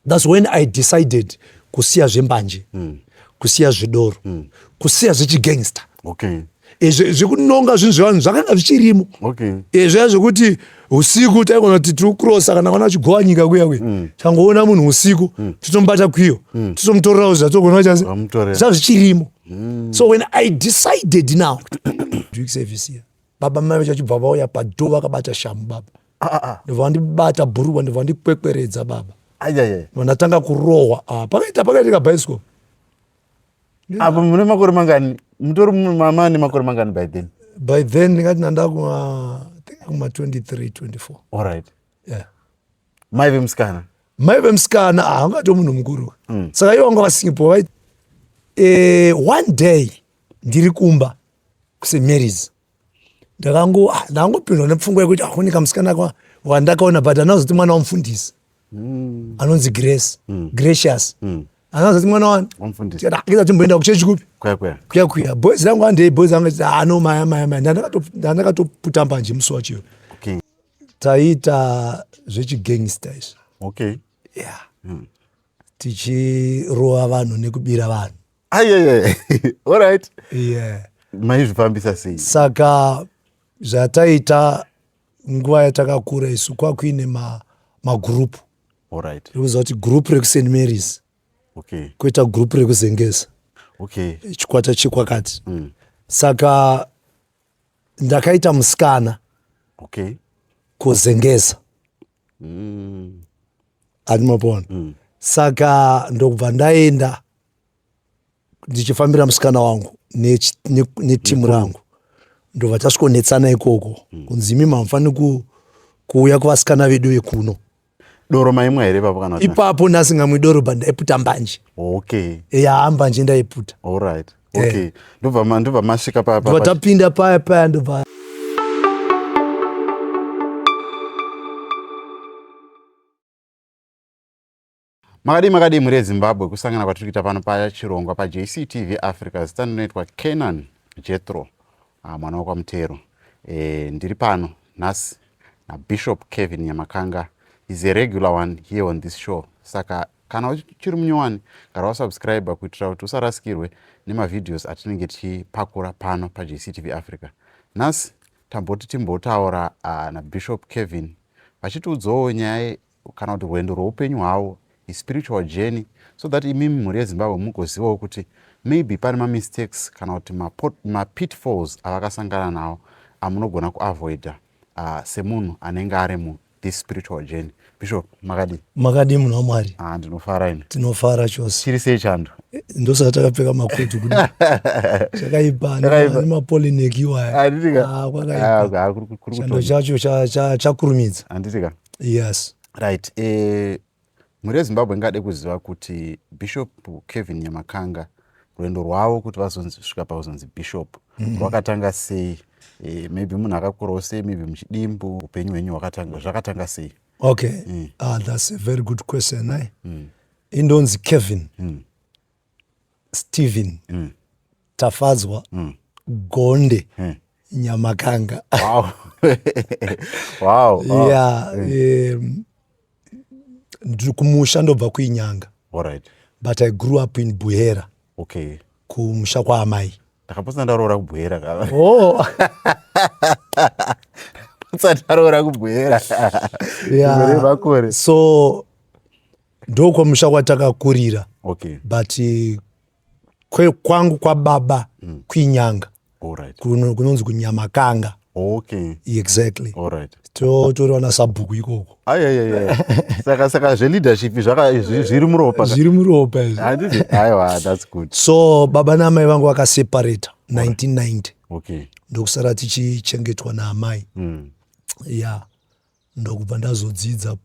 That's when I decided kusiya zvembanje, kusiya zvedoro, kusiya zvechigangster. Okay. Zvekunonga zvinhu zvevanhu zvakanga zvichirimo. Okay. Zviya zvekuti usiku taigona kuti tiri kurosa kana kwana chigova nyika kuya kuya, tangoona munhu usiku, totomubata kwiyo, totomutorerawo zvatogona chase Vamutorera. Zvazvichirimo. So when I decided now doing service here, baba mai vachachibva vauya padoor vakabata shamu, baba. Ah, ah. Ndobva vandibata bhurukwa, ndobva vandikwekweredza, baba. Ayayaya. Ndobva ndatanga kurohwa. Ah, pakaita pakaitika bhaisikopo. Apo mune makore mangani? Mutori mama nemakore mangani by then? By then ndingati nanda kuma, I think kuma 23, 24. Alright. Yeah. Mai vemusikana? Mai vemusikana. Ah, angato munhu mukuru. Saka ivo vanga vasingipo vai. One day ndiri kumba kuSt Mary's, ndakango, ah, ndangopindwa nepfungwa yekuti akuni kamusikana wandakaona, but anazoti mwana wamufundisi, anonzi Grace, Gracious. Anazoti mwana wani? Wamufundisi. Tikati timboenda kuchechi kupi? Kuya kuya. Kuya kuya. Boys rangu, andei boys rangu. Ano maya maya maya, ndandakatoputa mbanje musi wacho. Taiita zvechigangster izvi. Yeah, tichirova vanhu nekubira vanhu. Ayayaya, alright. Yeah. Maizvifambisa sei? Saka zvataita nguva yatakakura isu, kwakuine magrupu. Rikuziva kuti group rekuSt Mary's, koita group rekuZengeza, chikwata chekwakati. Saka ndakaita musikana kuZengeza. Andimapona. Saka ndokubva ndaenda ndichifambira musikana wangu netimu rangu, ndobva tasvikonetsana ikoko, kunzi imi mamufaniri kuuya kuvasikana vedu vekuno. Doro maimwa here ipapo kana kuti? Ipapo ndasingamwi doro, but ndaiputa mbanje. Ya, mbanje ndaiputa. Alright. Okay. Ndobva masvika pa Ndobva tapinda paya paya, ndobva Makadii, makadii mhuri yeZimbabwe? Kusangana kwatiri kuita pano pachirongwa paJCTV Africa. Zita ndinoitwa Kenan Jethro, ah, mwana wekwaMutero. Ndiri pano nhasi naBishop Kevin Nyamakanga. Is a regular one here on this show, saka kana uchiri munyowani, gara wasubscribe kuitira kuti usarasikirwe nemavideos atinenge tichipakura pano paJCTV Africa. Nhasi tamboti timbotaura naBishop Kevin vachitiudzawo nyaya kana kuti rwendo rweupenyu hwavo, spiritual journey, so that imimi mhuri yeZimbabwe mugozivawo kuti maybe pane mamistakes kana kuti mapitfalls avakasangana nawo amunogona kuavoida semunhu anenge ari muthis spiritual journey. Bishop, makadii? Makadii, munhu waMwari? Ah, ndinofara ini. Tinofara chose. Chiri sei chando? Ndosaka takapfeka makoti kudi chakaipa nemapoloneck iwaya. Handitika? Ah, kwakaipa. Ah, kuri Chando kutonda. chacho chakurumidza. Handitika? Yes. Right. Mhuri yeZimbabwe ingade kuziva kuti Bishop Kevin Nyamakanga, rwendo rwavo kuti vazosvika pakuzonzi bishop rwakatanga sei? Maybe munhu akakurawo sei, maybe muchidimbu, upenyu hwenyu hwakatanga, zvakatanga sei? Okay. Ah, that's a very good question, eh? Indonzi Kevin Stephen Tafadzwa Gonde Nyamakanga. wow. Yeah. Ndiri kumusha, ndobva kuInyanga, but I grew up in Buhera, kumusha kwaamai. Ndakapotsa ndaroora kuBuhera ka. Oh. Potsa ndaroora kuBuhera. Yeah. Makore. So ndokwamusha kwatakakurira, but kwangu kwababa kuInyanga, kunonzi kuNyamakanga. Exactly. Totori vana sabhuku ikoko. Ayayaya, saka zveleadership zviri muropa. Zviri muropa izvi. Handiti? Aiwa, that's good. So baba naamai vangu vakaseparata 1990, ndokusara tichichengetwa naamai. Ya, ndokubva ndazodzidza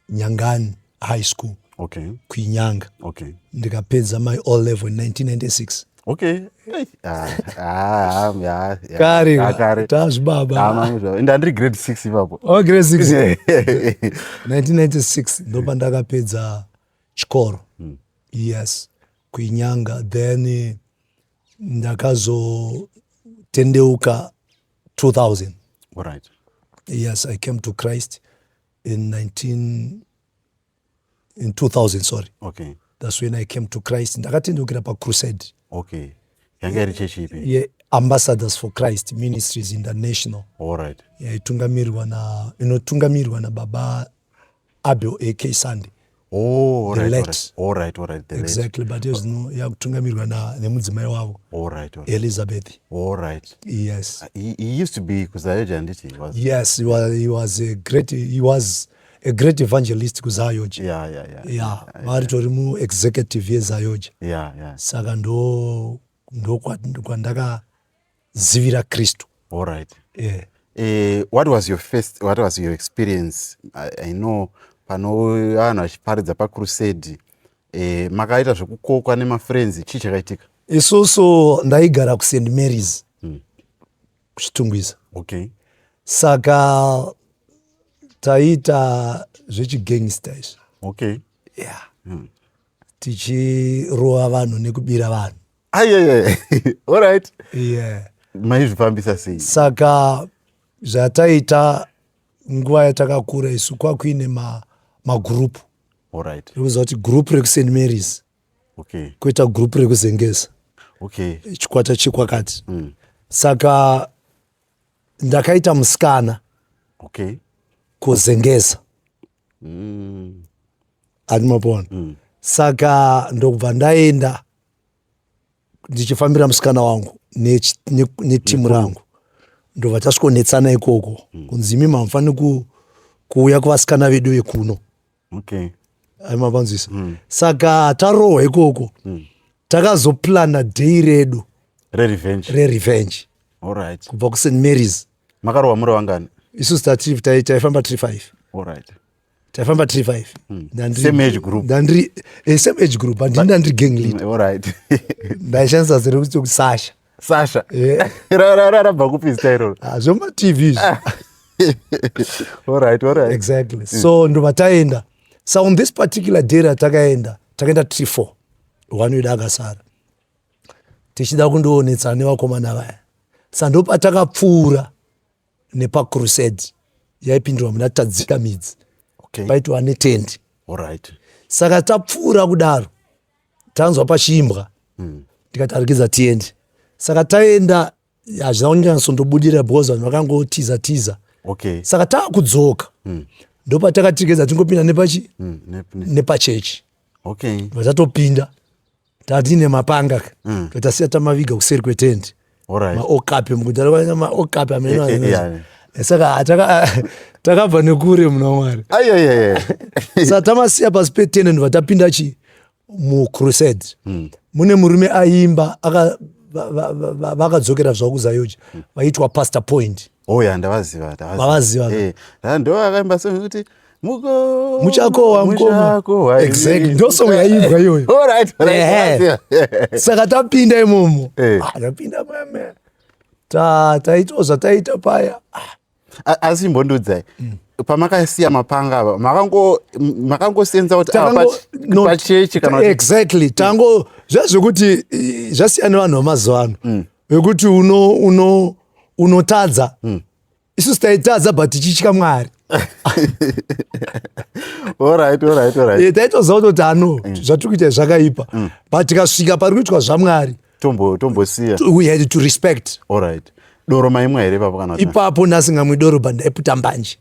paNyangani High School, kuInyanga. Ndikapedza my O level in 1996. Okay. Hey. Ah, ah, yeah. Kare. Ah, kare. Tazvibaba. Ah, mangozva. Enda ndiri grade 6 ipapo. Oh, grade 6, 1996 ndopandakapedza chikoro. Yes, kuInyanga. Then ndakazotendeuka 2000. Yes, I came to Christ in 19. In 2000, sorry. Okay. That's when I came to Christ. Ndakatendukira pacrusade. Okay, yanga iri chechi ipi? Yeambassadors for Christ Ministries International. All right. Yaitungamirirwa na, inotungamirirwa nababa Abel AK Sunday. Oh, The all right. late. All right, the late. Exactly, but ezvino yakutungamirirwa nemudzimai wavo, All right. Elizabeth. All right. Yes. He used to be kuZAOGA, handiti? He was Yes, he was a great evangelist kuZAOGA. Yeah, varitori muexecutive yeZAOGA. Saka ndo kwandakazivira Kristu. All right. Yeah. What was your experience? I know pano vanhu vachiparidza pacrusade, makaita zvekukokwa nemafriends, chii chakaitika? Isusu ndaigara kuSt Mary's, kuChitungwiza. Saka taiita zvechigangster izvi. Yeah, tichirova vanhu nekubira vanhu. Aiye, all right. Yeah. Maizvifambisa sei? Saka zvataita nguva yatakakura isu, kwakuine magurupu. All right. Rekuziva kuti gurupu rekuSt Mary's, kwoita gurupu rekuZengeza, chikwata chekwakati. Saka ndakaita musikana kuZengeza. Ati mapona. Saka ndokubva ndaenda ndichifambira musikana wangu netimu rangu, ndobva tasvikonetsana ikoko, kunzi imi mamufaniri kuuya kuvasikana vedu vekuno. Aimapanzwisa. Saka tarohwa ikoko, takazoplana day redu rerevenge. Rerevenge. All right. Kubva kuSt Mary's. Makarohwa muri vangani? Isusu taifamba tiri 5. All right. Taifamba tiri 5. Same age group. Ndandiri same age group, handini, ndandiri gang leader. All right. Ndaishandisa zita rekuti Sasha. Sasha? Yeah. Rabva kupi zita iroro? Ah, zvemumatv izvi. All right. Exactly. So ndobva taenda. So on this particular day ratakaenda, takaenda tiri 4, one wedu akasara, tichida kundoonetsana nevakomana vaya. Sa ndopatakapfuura nepacrusade yaipindirwa muna Tadzika Midzi. Paitwa netendi. All right. Saka tapfuura kudaro, tanzwa pachiimbwa, tikati arikidza tiende. Saka taenda, hazvina kunyatsondobudira because vanhu vakangotiza tiza. Saka taakudzoka, ndopatakatigedza tingopinda nepachi nepachechi. Vatatopinda tatine mapanga, tasiya tamaviga kuseri kwetendi. Maokapi, mukudhara maokapi amene. Saka takabva nekure, muna Mwari. Aiaiai. Saka tamasiya pasi petende, ndobva tapinda chi mucrusade. Mune murume aimba, vakadzokera zvavo kuZAOGA, vaitwa Pastor Point. Oh ya, ndavaziva. Mavaziva? Eh, ndo vakaimba song kuti muko Muchakohwa mukoma. Muchakohwa. Exactly, ndo song yaimbwa iyoyo. All right. Ehe. Ndavaziva. Saka tapinda imomo. Eh. Ah, tapinda meme, taitawo zvataita paya. Asi imbondiudzai, pamakasiya mapanga ava, makangosenza kuti ava No, pachechi kana kuti Exactly, tango zvazvekuti zvasiyana nevanhu vamazuva ano vekuti uno unotadza. Isusu taitadza, but tichitya Mwari. All right. Taitoziva kutoti ano zvatiri kuita zvakaipa, but tikasvika pari kuitwa zvaMwari, Tombosiya. we had to respect. All right. Doro maimwa here ipapo kana kuti Ipapo ndasingamwi doro, but ndaiputa mbanje.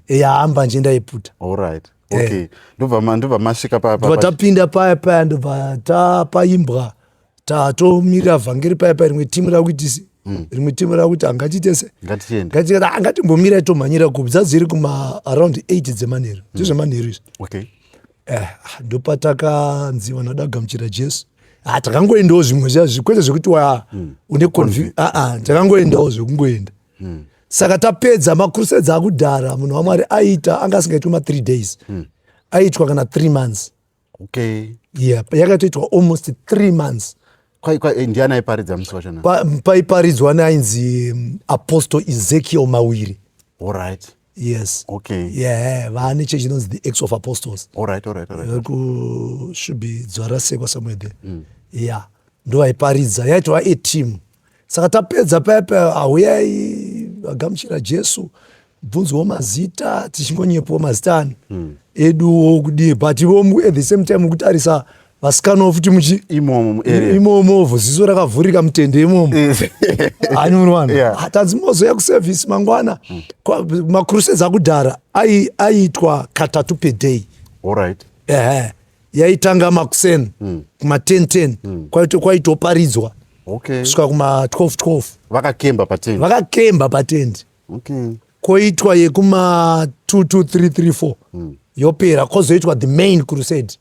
Ya, mbanje ndaiputa. All right, okay. Ndobva masvika Ndobva tapinda paya paya, ndobva tapaimbwa, tatomirira vhangeri paya paya. Rimwe timu rakuitisi, rimwe timu rakuti hangatiite se Ngatichienda. Ngatiita, ngatimbomira, tomhanyira kupi? Dzadziri kuma around 8 dzemanheru, ndezvemanheru izvi. Eh, ndopatakanzi vanhu vada kugamuchira Jesu. Ah, takangoendawo zvimwe zviya, kwete zvekuti wa une aa, takangoendawo zvekungoenda. Saka tapedza macrusades akudhara, munhu waMwari, aita anga asingaitwi ma3 days, aiitwa kana 3 months. Yeah, yakatoitwa almost 3 months. Ndiani aiparidza musi wachona? Paiparidzwa neainzi Apostle Ezekiel Mawiri. All right. Yes. Yeah, vaane chechi inonzi the Acts of Apostles. All right. Vari ku should be Dzwarasekwa, somewhere there. Yeah, ndo vaiparidza, yaitwa a team. Saka tapedza paya paya, auyai vagamuchira Jesu. Bvunzwawo mazita, tichingonyepawo mazita ani eduwo kudii, but ivo at the same time kutarisa vasikanawo futi muchi imomo muarea. Imomo ziso rakavhurika mutende imomo. Hani muri Yeah. Tanzi mozoya kuservice mangwana. Macrusades akudhara aiitwa katatu per day. Alright. Ehe, yaitanga makuseni kuma 10:10, kwaitoparidzwa kusvika kuma 12:12. Vakakemba patendi. Vakakemba patendi. Koitwa yekuma 2 2 3 3 4, yopera, kozoitwa the main crusade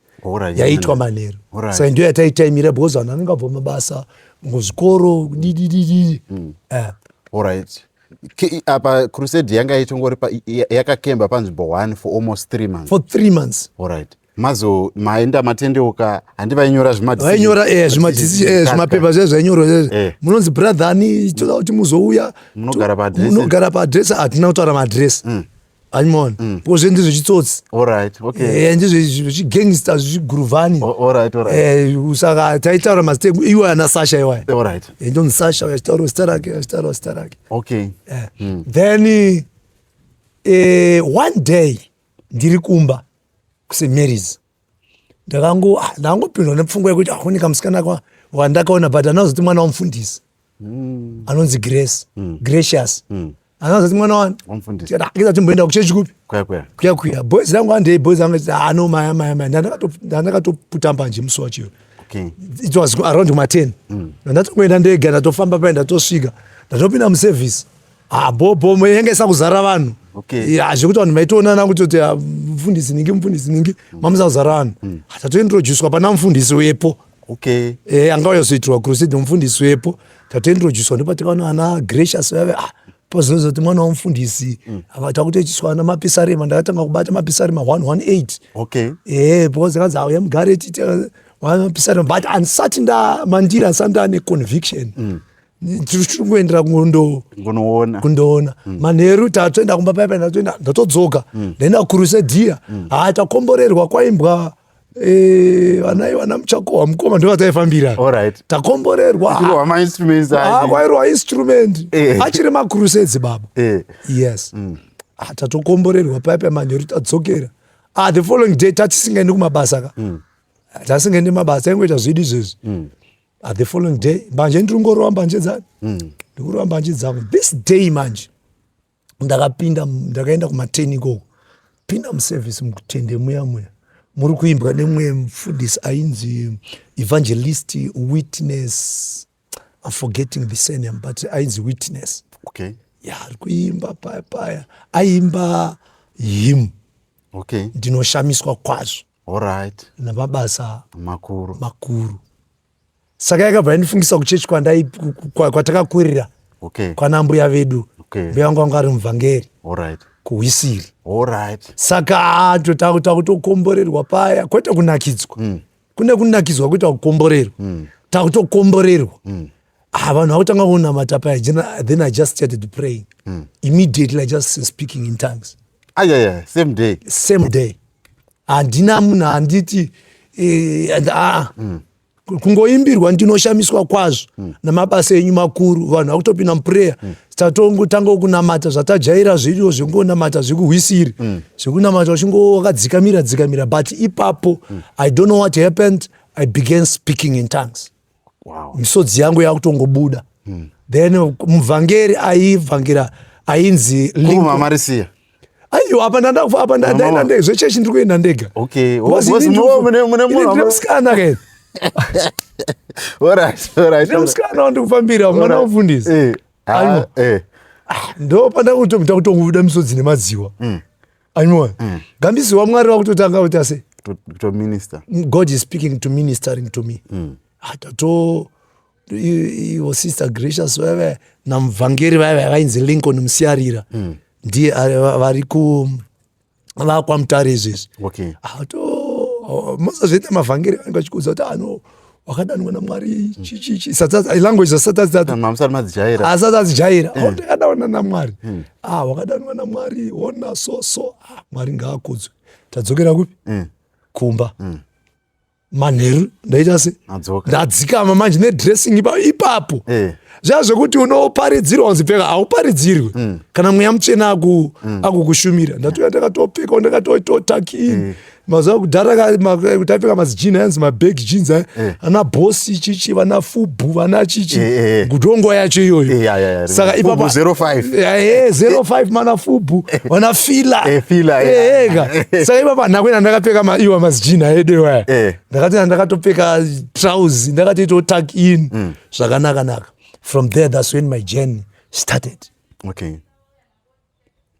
yaitwa manheru. Saka ndiyo yataitaimira because vanhu vanenge vabva mabasa, muzvikoro, didididi. Alright. Apa crusade yanga itongori yakakemba panzvimbo 1 for almost 3 months. For 3 months. Alright, mazo maenda matendeuka, handi vainyora Vainyora zvimapepa zve zvainyorwa zvezvo. Munonzi brother, toda kuti muzouya. Munogara paaddress. Munogara paaddress. Hatina kutaura maaddress, animona, because ndezvechitsotsi. Alright okay Ndezvechigangster, zvichiguruvhani. Alright alright Saka taitaura mazita iwo ana Sasha iwaya. Ndonzi Sasha, achitaura zita rake, achitaura zita rake. Then one day ndiri kumba kuSt Mary's, ndangopindwa nepfungwa yekuti akuni kamusikana wandakaona, but anazoti mwana wamufundisi anonzi Grace, Gracious. Anazoti mwana wani. Wamufundisi. Tikati timboenda kuchechi kupi? Kuya kuya. Kuya kuya. Boys rangu, handei boys rangu. Ano maya maya maya, ndandakatoputa mbanje musi wacho. It was around kuma 10. Ndatongoenda ndega, ndatofamba paya, ndatosvika, ndatopinda muservice. Ah, bobo yanga isa kuzara vanhu. Ya, zvekuti vanhu maitoonana kutoti, ah, mufundisi ningi, mufundisi ningi, mamusa kuzara vanhu. Tatointroducwa pana mufundisi wepo. Anga uyazoitirwa crusade mufundisi wepo. Tatointroducwa, ndopatikaona ana Gracious vave. Ah, pozozoti mwana wamufundisi. Ava takutoitiswa ana mapisarema. Ndakatanga kubata mapisarema 118. Because kanzi auya mugare tite mapisarema, but handisati mandiri handisati ndane conviction. Tiri kungoendera kundo Ngonoona. Kundoona. Manheru tatoenda kumba paipa, ndatoenda, ndatodzoka, ndaenda crusade. Ha, takomborerwa, kwaimbwa vanai vana Muchakohwa mukoma, ndo vataifambira. Takomborerwa. Kurohwa mainstruments. Ah, kwairwa instrument. Achiri macrusades, baba. Yes. Ah, tatokomborerwa paipa, manheru tadzokera. Ah, the following day tatisingaendi kumabasa ka. Tasingaendi mabasa, taingoita zvedu izvezvi. Ah, the following day mbanje ndiri ngorova mbanje dzani, ndikurova mbanje dzangu. This day manje ndakapinda, ndakaenda kuma10 ikoko, pinda muservice mukutende muya muya muri kuimbwa nemumwe mufundisi ainzi Evangelist Witness. I'm forgetting the surname, but ainzi Witness. Ya, ari kuimba paya paya, aimba hymn "Ndinoshamiswa kwazvo namabasa Makuru. makuru." Saka yakabva yandifungisa kuchechi kwatakakurira, kwana mbuya vedu. Mbuya vangu vanga ari muvhangeri kuHwisiri. Saka takutokomborerwa paya, kwete kunakidzwa. Kune kunakidzwa, kuita kukomborerwa. Takutokomborerwa. Ah, vanhu vakutanga kunamata paya. Then I just started praying. Immediately I just speaking in tongues. Ayaya, same day? Same day. Handina munhu handiti ah, kungoimbirwa "Ndinoshamiswa kwazvo namabasa enyu makuru", vanhu vakutopinda muprayer. Tatongotanga kunamata zvatajaira zviriwo, zvekungonamata zvekuhwisiri, zvekunamata uchingo wakadzikamira dzikamira, but ipapo I don't know what happened, I began speaking in tongues. Misodzi yangu yakutongobuda. Then muvhangeri aivhangira ainzi Lincoln. Mamarisiya. Aiwa, apa apa ndaenda ndega, zvechechi ndiri kuenda ndega. Because Because ini mune ini ndine musikana ke. Ndine musikana wandikufambira, mwana wamufundisi. Aiwa. Ndo pandakutomita kutongobuda misodzi nemadziwa. Aiwa, gambisi waMwari vakutotanga kuti ase To minister. God is speaking to, ministering to me. Ah, tato ivo Sister Gracious vaiva namuvhangeri vaiva vainzi Lincoln Musiyarira, ndiye vari ku vakwamutare izvezvi. Ah, to musazviita mavhangeri vanenge vachikuudza kuti ano wakadanwa naMwari, chichichi language zasati Mamusati madzijaira. Asati adzijaira. Oh, ndakadaona naMwari. Ah, wakadanwa naMwari, ona so so. Ah, Mwari ngaakudzwe. Tadzokera kupi? Kumba. Manheru ndaita se Adzoka. Ndadzikama manje nedressing ipapo. Zviya zvekuti unoparidzirwa unzi pfeka, hauparidzirwi. Kana Mweya Mutsvene akukushumira. Ndatouya ndakatopfeka, ndakatotakini. Mazuva kudhara taipfeka mazijini ainzi mabag jeans aya. Ana Boss chichi, vana Fubu, vana chichi. Ngudongo yacho iyoyo. Saka Fubu ipapa 05. 05, mana Fubu, vana Fila. Fila. Ega. Saka ipapa ndakuenda ndakapfeka iwa mazijini aedu aya. Ndakati ndakatopfeka trouser, ndakatoitawo tuck in zvakanaka naka. From there, that's when my journey started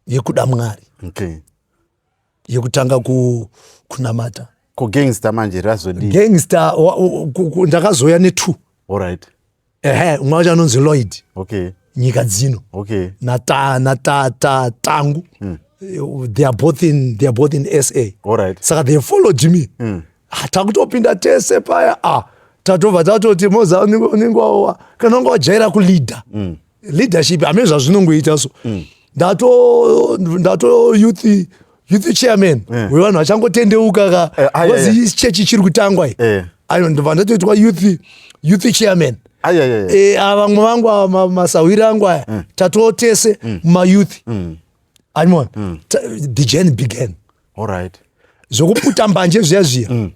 yekuda Mwari, yekutanga kunamata. Ko gangster manje razodii? Gangster ndakazoya ne2. Ehe, umwe wacho anonzi Lloyd. Nyika dzino. Na ta na ta ta tangu. They are both in SA. Saka they followed me. Ah, takutopinda tese paya, ah, tatobva tatoti moza unenge kana unge wajaira kuleader, leadership hamene zvazvinongoita. So ndato youth chairman wevanhu vachangotendeuka ka. Ah, yeah. Because chechi chiri kutangwa iyi. Ayo, ndobva ndatoitwa youth chairman. Ava vamwe vangu ava, masahwiri angu aya, tatotese mumayouth animona. The journey began. Zvokuputa mbanje zviya zviya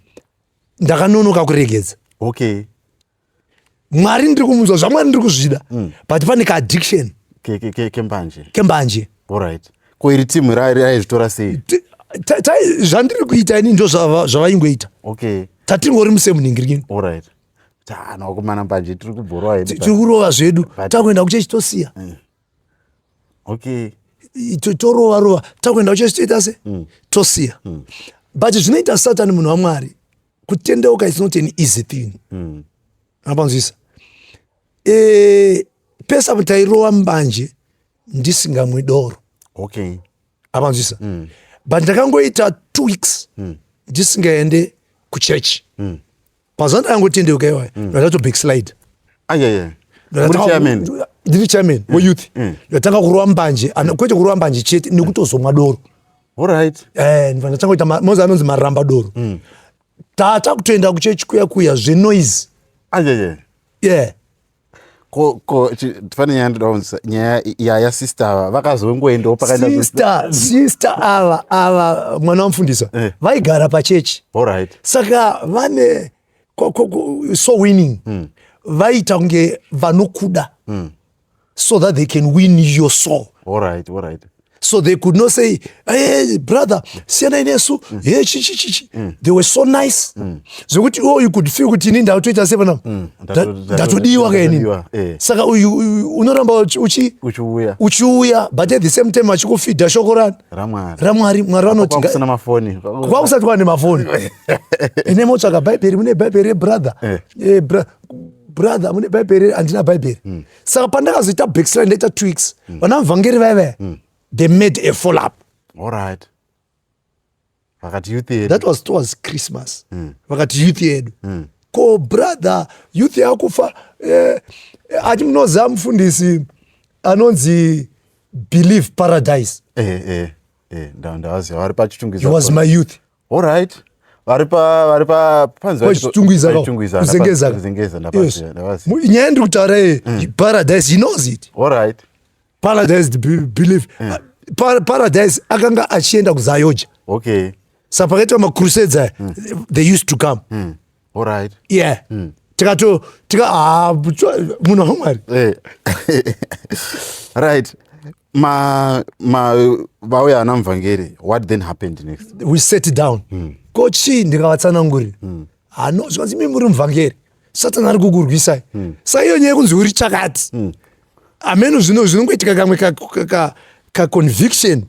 ndakanonoka kuregedza. Mwari ndiri kumunzwa, zvaMwari ndiri kuzvida, but pane kaaddiction Kembanje. Kembanje. Alright, ko iri timu raizvitora sei? Zvandiri kuita ini ndo zvavaingoita. Tatingori musemunhingirikini. Alright, tana wakomana, mbanje tiri kubhorowa hedu. Tiri kurova zvedu. Takuenda kuchechi tosiya. Torova rova, takuenda kuchechi toita se tosiya. But zvinoita Satani, munhu waMwari, kutendeuka is not an easy thing. Apanzwisa, pese apo tairova mbanje ndisingamwi doro. Apanzwisa, but ndakangoita 2 weeks ndisingaende kuchechi. Pazuva ndakangotendeuka iwayo, ndatato backslide. Ayaya, muri chairman? Ndiri chairman weyouth. Ndatanga kurova mbanje, kwete kurova mbanje chete, nekutozomwa doro. Ndibva ndatanga kuita mozi anonzi maramba doro. Tata kutoenda kuchechi kuya kuya zvenoise. Ayaya. Yeah. Ko pane nyaya ndoda kunzwa, nyaya yasister ava vakazongoendawo pakaenda. Sister ava mwana wamufundisa. Vaigara pachechi. Saka vane so winning, vaita kunge vanokuda so that they can win your soul. Alright alright So they could not say, "Hey brother, siyanai nesu." Hey, chichi chichi. They were so nice zvekuti oh, you could feel kuti ini ndatoita sei panapa. Ndatodiwa ka inini. Ndatodiwa. Saka uyu unoramba uchiuya. Uchiuya, but at the same time achikufidha shoko rani? RaMwari. RaMwari. Mwari vanoti Kwakusina mafoni. Kwakusati kwane mafoni. Ine motsvaka bhaibheri, mune bhaibheri rebrother? Brother, mune bhaibheri? Handina bhaibheri. Saka pandakazoita backslide, ndaita 2 weeks, vana muvhangeri vaya vaya, they made a follow up. Alright, vakati youth yedu. That was towards Christmas. Vakati youth yedu, ko brother, youth yakufa. Ati munoziva mufundisi anonzi Believe Paradise? Ndavaziva, vari paChitungwiza. He was my youth. Alright, vari pa panzi PaChitungwiza. PaChitungwiza. Kuzengeza. Kuzengeza. Yes. Ndapaziva, ndavaziva. Nyaya ndiri kutaura iyi, Paradise, he knows it. Paradise, Believe Paradise akanga achienda kuZAOGA. Saka pakaitwa macrusades aya, they used to come. Yeah, tikato tika, ah, munhu waMwari. Right, ma vauya ana muvhangeri, what then happened next? We sat down. Ko chii? Ndikavatsanangurira. Hano zvikanzi, "Imi muri muvhangeri, Satani ari kukurwisai." Saka iyo nyaya yekunzi uri chakati, hameno zvino zvinongoitika kamwe kaconviction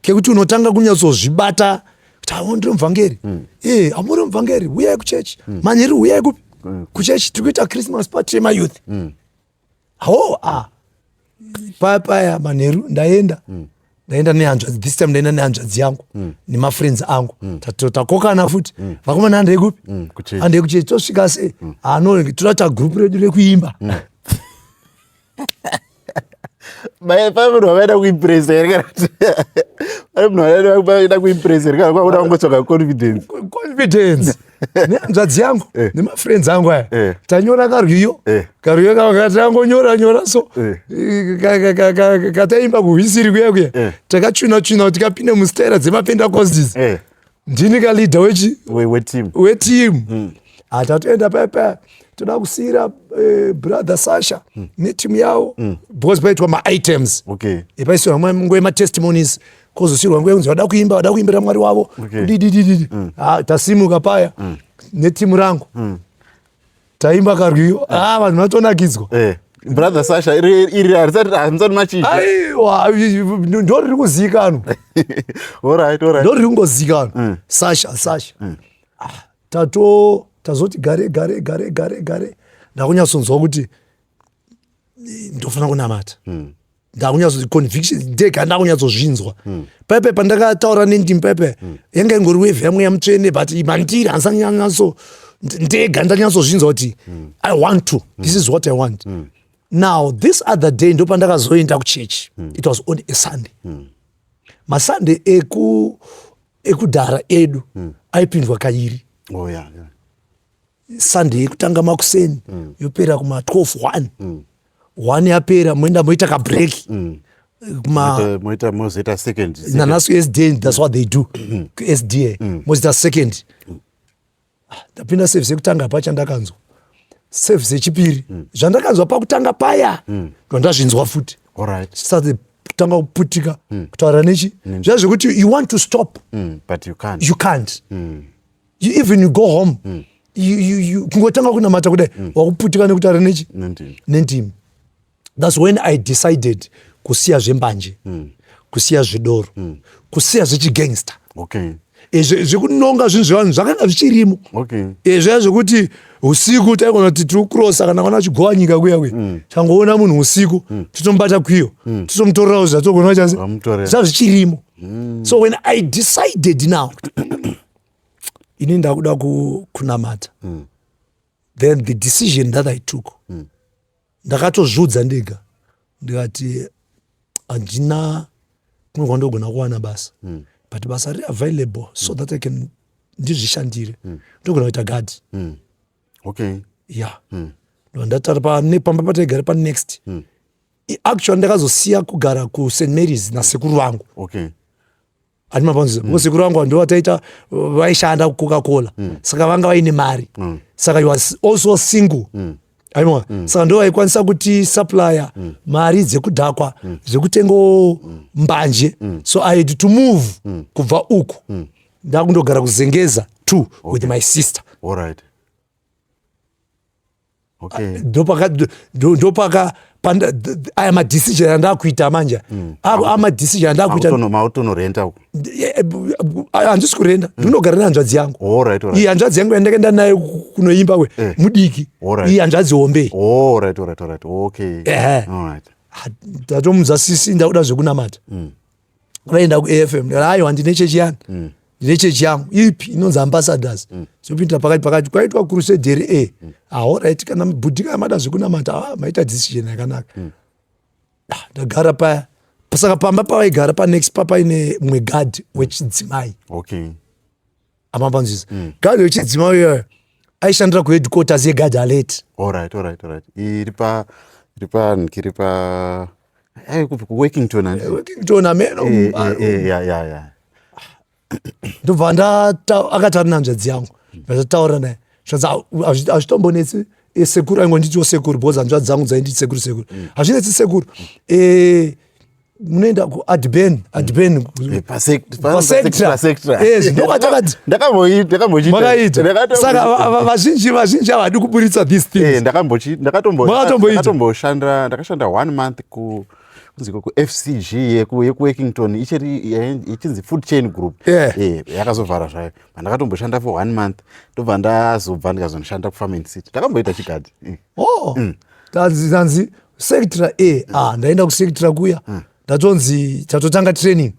kekuti unotanga kunyatsozvibata kuti awo ndiri muvhangeri. Amuri muvhangeri, uyai kuchechi manheru. Uyai kupi? Kuchechi. Tiri kuita Christmas party yemayouth. Ho, ah, paya manheru ndaenda, ndaenda nehanzvadzi. This time ndaenda nehanzvadzi yangu nemafriends angu. Takokana futi, vakomana, handei kupi? Kuchechi. Handei kuchechi. Tosvika sei? Ano toda gurupu redu rekuimba. Pane munhu wavaida kuimpresa here, kana kuti pane munhu wavaida kuimpresa here, kana kwakuda kungotsvaga confidence? Confidence. Nehanzvadzi yangu nemafriends angu aya. Tanyora karwiyo. Karwiyo katangonyora nyora so. Kataimba kuhwisiri kuya kuya. Takachuna chuna kuti kapinde mustera dzemapentecostals. Ndini kaleader wechi weteam. Weteam. Hatatoenda paya paya toda kusiyira brother Sasha netimu yavo because paitwa maitems. Paisirwa nguva yematestimonies, kozosiyirwa nguva yekunzi vada kuimba, vada kuimbira Mwari wavo. Kudidididi. Ah, tasimuka paya netimu rangu, taimba karwiyo. Ah, vanhu vatonakidzwa. Brother Sasha iri harisati, hamusati machinja. Aiwa, ndo riri kuzivikanwa. Alright alright Ndo riri kungozivikanwa, Sasha, Sasha. Ah, tato tazoti gare gare gare gare gare, ndakunyatsonzwa kuti ndofanira kunamata. Ndakunyatso conviction ndega, ndakunyatsozvinzwa paipe pandakataura nendimi paipe, yanga ingori wave yaMweya Mutsvene, but mandiri handisanyatso ndega, ndanyatsozvinzwa kuti I want to, this is what I want. Now this other day ndo pandakazoenda kuchechi. It was on a Sunday. MaSunday ekudhara edu aipindwa kairi. Sunday yekutanga makuseni, yopera kuma 12 1 1, yapera moenda moita kabreak kuma Moita mozoita second. Nanasi SDA, that's what they do SDA, mozoita second. Ah, ndapinda service yekutanga, pacha ndakanzwa service yechipiri, zvandakanzwa pakutanga paya ndondazvinzwa futi. Started kutanga kuputika, kutaura nechi zviya zvekuti you want to stop. But you can't. You can't. You even you go home, kungotanga kunamata kudai, wakuputika nekutaura nechi Nendimi. Nendimi. That's when I decided kusiya zvembanje, kusiya zvedoro, kusiya zvechigangster. Zvekunonga zvinhu zvevanhu zvakanga zvichirimo. Zviya zvekuti usiku taigona kuti tiri kucrossa, kana kana achigova nyika kuya kuya, tangoona munhu usiku, totomubata kwiyo, totomutorerawo zvatogona chase. Vamutorera. Zva zvichirimo. So when I decided now, ini ndakuda kunamata, then the decision that I took, ndakatozviudza ndega, ndikati handina kumwe kwandogona kuwana basa, but basa riri available so that I can ndizvishandire, ndogona kuita gadhi. Ya, ndatara pamba pataigara panext. Actually ndakazosiya kugara kuSt Marys nasekuru vangu. Handi mapanzisa, because sekuru vangu ndo vataita, vaishanda kuCoca Cola, saka vanga vaine mari. Saka you was also single, aiwa, saka ndo vaikwanisa kuti supplya mari dzekudhakwa, dzekutengawo mbanje. So I had to move kubva uku, ndakundogara kuZengeza 2 with my sister. All right. Okay. Ndopaka aya madecision andakuita manje, amadecision andakuita. Mautonorenta uku. Handisi kurenda, ndinogara nehanzvadzi yangu. All right, all right. Iyi hanzvadzi yangu yandakaenda nayo kunoimba we mudiki. Iyi hanzvadzi hombe. All right, all right, all right. Okay. Ehe. All right. Ndatomudza, "Sisi, ndakuda zvekunamata." Vaenda kuAFM. Ndikati, "Aiwa, ndine chechi yani, ndine chechi yangu." "Ipi?" "Inonzi Ambassadors." Zopindira pakati pakati, kwaitwa crusade here? E, alright, kana bhudhi, kana mada zvekunamata, ah, maita decision yakanaka. Ah, ndagara paya. Saka pamba pavaigara panext papaine mumwe gadhi wechidzimai. Amambanzisa, gadhi wechidzimai iyoyo aishandira kuheadquarters yeguard alert. All right, all right, all right. Iri pa iri pa kupi, kuWorkington, handiti? Workington, ameno. Eh, yeah. Ndobva ndata akati nehanzvadzi yangu, ndataura naye, zvanzi, "Hazvitombonetsi, sekuru." Aingonditiwo sekuru because hanzvadzi dzangu dzainditi sekuru, sekuru. "Hazvinetsi sekuru, munoenda kuadben, adben Pasectra. Ndokwatakati Ndakambochiita. Makaita. Saka vazhinji havadi kuburitsa these things. Makatomboita? Ndakatomboshanda, ndakashanda one month ku kunzi kuFCG yekuWorkington, ichiri ichinzi Food Chain Group. Yakazovhara zvayo. Ndakatomboshanda for one month, ndobva ndazobva ndikazonoshanda kuFarm and City. Ndakamboita chigadhi. Oh, tanzi Sectra A. Ah, ndaenda kuSectra kuya, ndatonzi tatotanga training.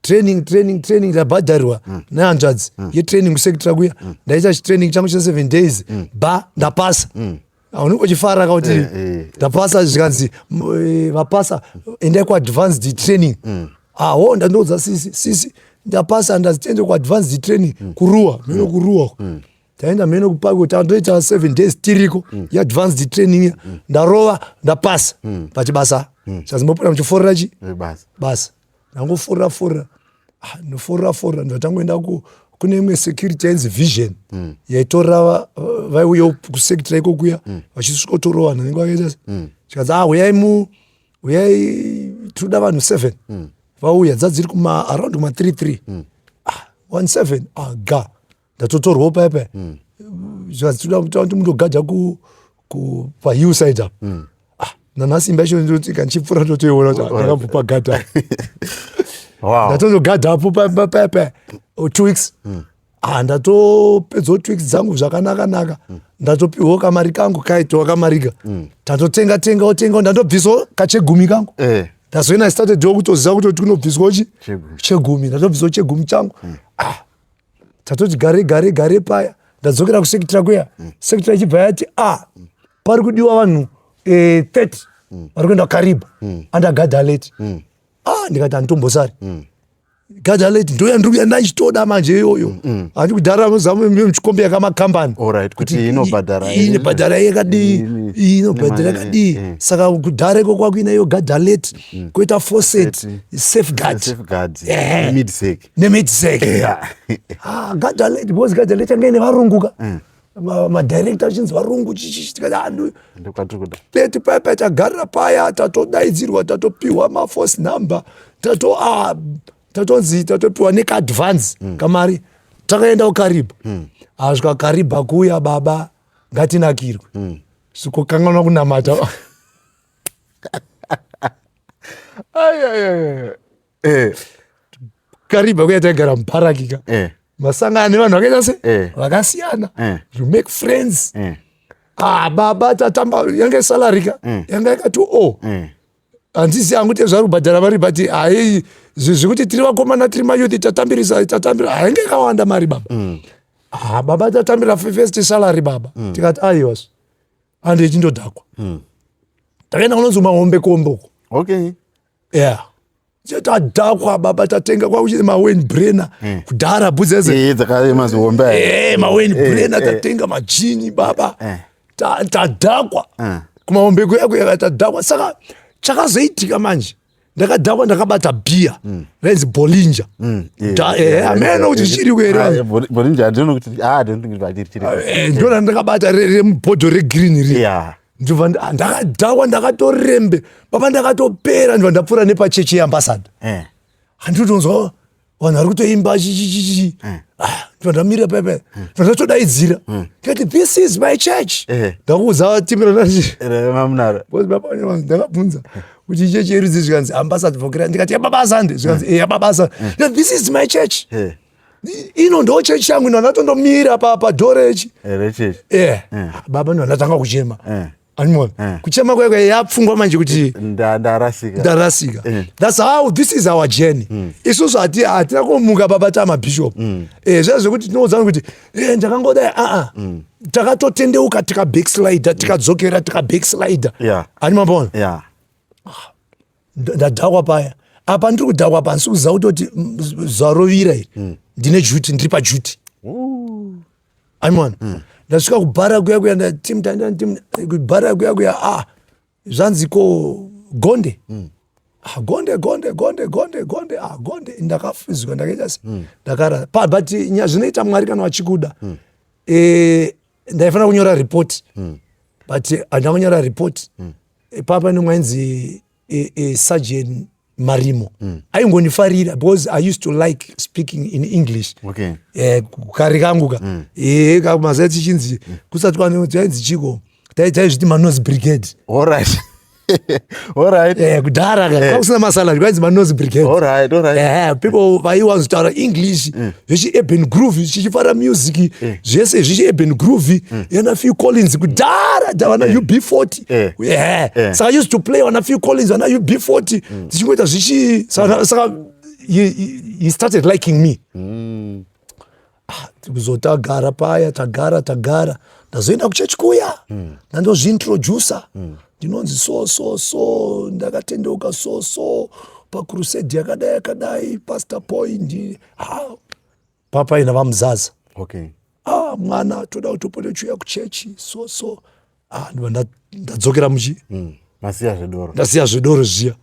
Training, training, training, ndabhadharirwa nehanzvadzi yetraining kuSectra kuya. Ndaita chitraining changu che7 days, ba ndapasa. Unenge uchifara kauti ndapasa. Zvikanzi, "Vapasa, endai kuadvanced training." Aho, ndandoudza sisi, "Sisi, ndapasa, ndazitende kuadvanced training kuRuwa." Mino kuRuwa. Taenda mheno kupako, tandoita 7 days tiriko yeadvanced training ya. Ndarova, ndapasa pachibasa. Chazimbopota muchiforera chi Basa. Basa ndangoforera forera. Ah, ndoforera forera, ndatangoenda kune imwe security yainzi Vision, yaitorera vaiuya kusector ikokuya vachisvikotorova vanhu vanenge vakaita chikanzi, "Ah, uyai, mu uyai, tinoda vanhu 7." Vauya, dzadziri kuma around kuma 33, ah, 17. Ah, ga ndatotorwawo paya paya. Zvikanzi tinoda kuti mundogadha ku pahillside apa. Ah, nanhasi imba yacho ndinoti kandichipfuura ndotoiona kuti, ah, ndakabva pagadha. Ndatondogadhapo paya paya 2 weeks. Ah, ndatopedzawo 2 weeks dzangu zvakanaka naka. Ndatopiwawo kamari kangu kaitawo kamarika. Tatotenga tengawo tengawo, ndatobvisawo kachegumi kangu. That's when I started wo kutoziva kutoti kunobviswawo chi Chegumi. Chegumi. Ndatobvisawo chegumi changu. Ah, tatoti gare gare gare paya, ndadzokera kusector kuya. Sector ichibva yati, "Ah, pari kudiwa vanhu 30 vari kuenda Kariba under guard alert." Ah, ndikati handitombosari guard alert, ndoya ndiri kuya ndachitoda manje iyoyo. Handi kudhara muchikombe yakamakambani. Alright, kuti inobhadhara. Inobhadhara yakadii? Inobhadhara yakadii? Saka kudhara iko kwakuina iyo guard alert, koita forset, Safeguard. Safeguard. Ehe. Midsec. Nemidsec. Ah, guard alert, because guard alert yanga ine varungu ka. Madirector achinzi varungu chichichi. Tikati, "Ah, Ndokwatiri kuda." Leti paya tagarira paya, tatodaidzirwa, tatopiwa maforce number, tato, ah, tatonzi tatopiwa nekaadvance kamari. Takaenda kuKariba. Asvika Kariba kuya, baba, ngatinakirwe, sikokanganwa kunamata. Ai, ai, ai, ai. Kariba kuya taigara mubaraki ka. Masangana nevanhu vakaita se vakasiyana. You make friends. Ah, baba, tatamba. Yange salary ka yanga yakati o handisi hangu te zvari kubhadhara mari, but hai, zvekuti tiri vakomana, tiri mayouth, tatambirisa, tatambira, hainge yakawanda mari, baba. Ah, baba, tatambira first salary, baba. Tikati aiwa, ande ichindodhakwa. Takaenda kunonzi Mahombe Kombe uko. Yeah, tadhakwa, baba. Tatenga kwakuchine maWeinbrenner kudhara, bhudzeze. Dzakaemazihombe. MaWeinbrenner. Tatenga majini, baba. Tadhakwa kuMahombe kuya kuya, tadhakwa. Saka chakazoitika manje, ndakadhakwa, ndakabata bhiya rainzi Bollinger. Hameno kuti chiri here. Bollinger, handinono kuti, ah, I don't think kuti chiri. Ndona ndakabata remubhodho regreen ri. Ndobva ndakadhakwa, ndakatorembe, baba, ndakatopera. Ndobva ndapfuura nepachechi yeAmbassador. Handinotonzwa vanhu vari kutoimba chichichichi. Ndobva ndamira pepe, ndobva ndatodaidzira ndikati, "This is my church." Ndakuudza timiranachi. Mamunaro. Ndakabvunza kuti chechi yerudzi, zvikanzi Ambassador for Christ. Ndikati, "Yababa Asande?" Zvikanzi, "Yababa Asande." Ndikati, "This is my church." Ino ndo chechi yangu ino. Ndatondomira padhoo rechi. Rechechi. Baba, ndo ndatanga kuchema. Animona kuchema kwekwe yapfungwa manje kuti Ndarasika. Ndarasika. That's how, this is our journey. Isusu hatina kumuka, baba, tamabishop. Zviya zvekuti tinoudzana kuti ndakangodai, aa, takatotendeuka, tikabackslider, tikadzokera, tikabackslider. Ani mabona? Ndadhakwa paya. Apa ndiri kudhakwa pa, handisi kuziva kutoti zarovira iri ndine duty, ndiri paduty. Aimona ndasvika kubhara kuya kuya, ndatim taenda tim kubhara kuya kuya. Ah, zvanzi ko Gonde? Ah, Gonde, Gonde, Gonde, Gonde, Gonde, ah, Gonde. Ndakafizwa, ndakaita se ndakara pa. But zvinoita Mwari kana vachikuda. Ndaifanira kunyora report, but handina kunyora report. Papa nemwainzi Sergeant Marimo aingonifarira because I used to like speaking in English. Kare kangu ka, mazuva tichinzi kusati kwainzi chiko, taizviti manoise brigade. All right. All right. Kudhara ka kwakusina masalary, kwainzi manoise brigade. All right, all right. People vaiwanzotaura English zvechi urban groove, zvichifara music zvese zvichi urban groove, yana Phil Collins kudhara, vana UB40. Saka I used to play vana Phil Collins, vana UB40, dzichingoita zvichi. Saka he started liking me. Ah, kuzotagara paya, tagara tagara, ndazoenda kuchechi kuya, ndandozviintrodusa, ndinonzi so so so, ndakatendeuka so so pacrusade yakadai yakadai, Pastor Point. Ha, papa ina vamuzaza. Ah, mwana toda kuti upote uchiuya kuchechi so so. Ah, ndibva ndadzokera muchi. Masiya zvedoro. Ndasiya zvedoro zviya.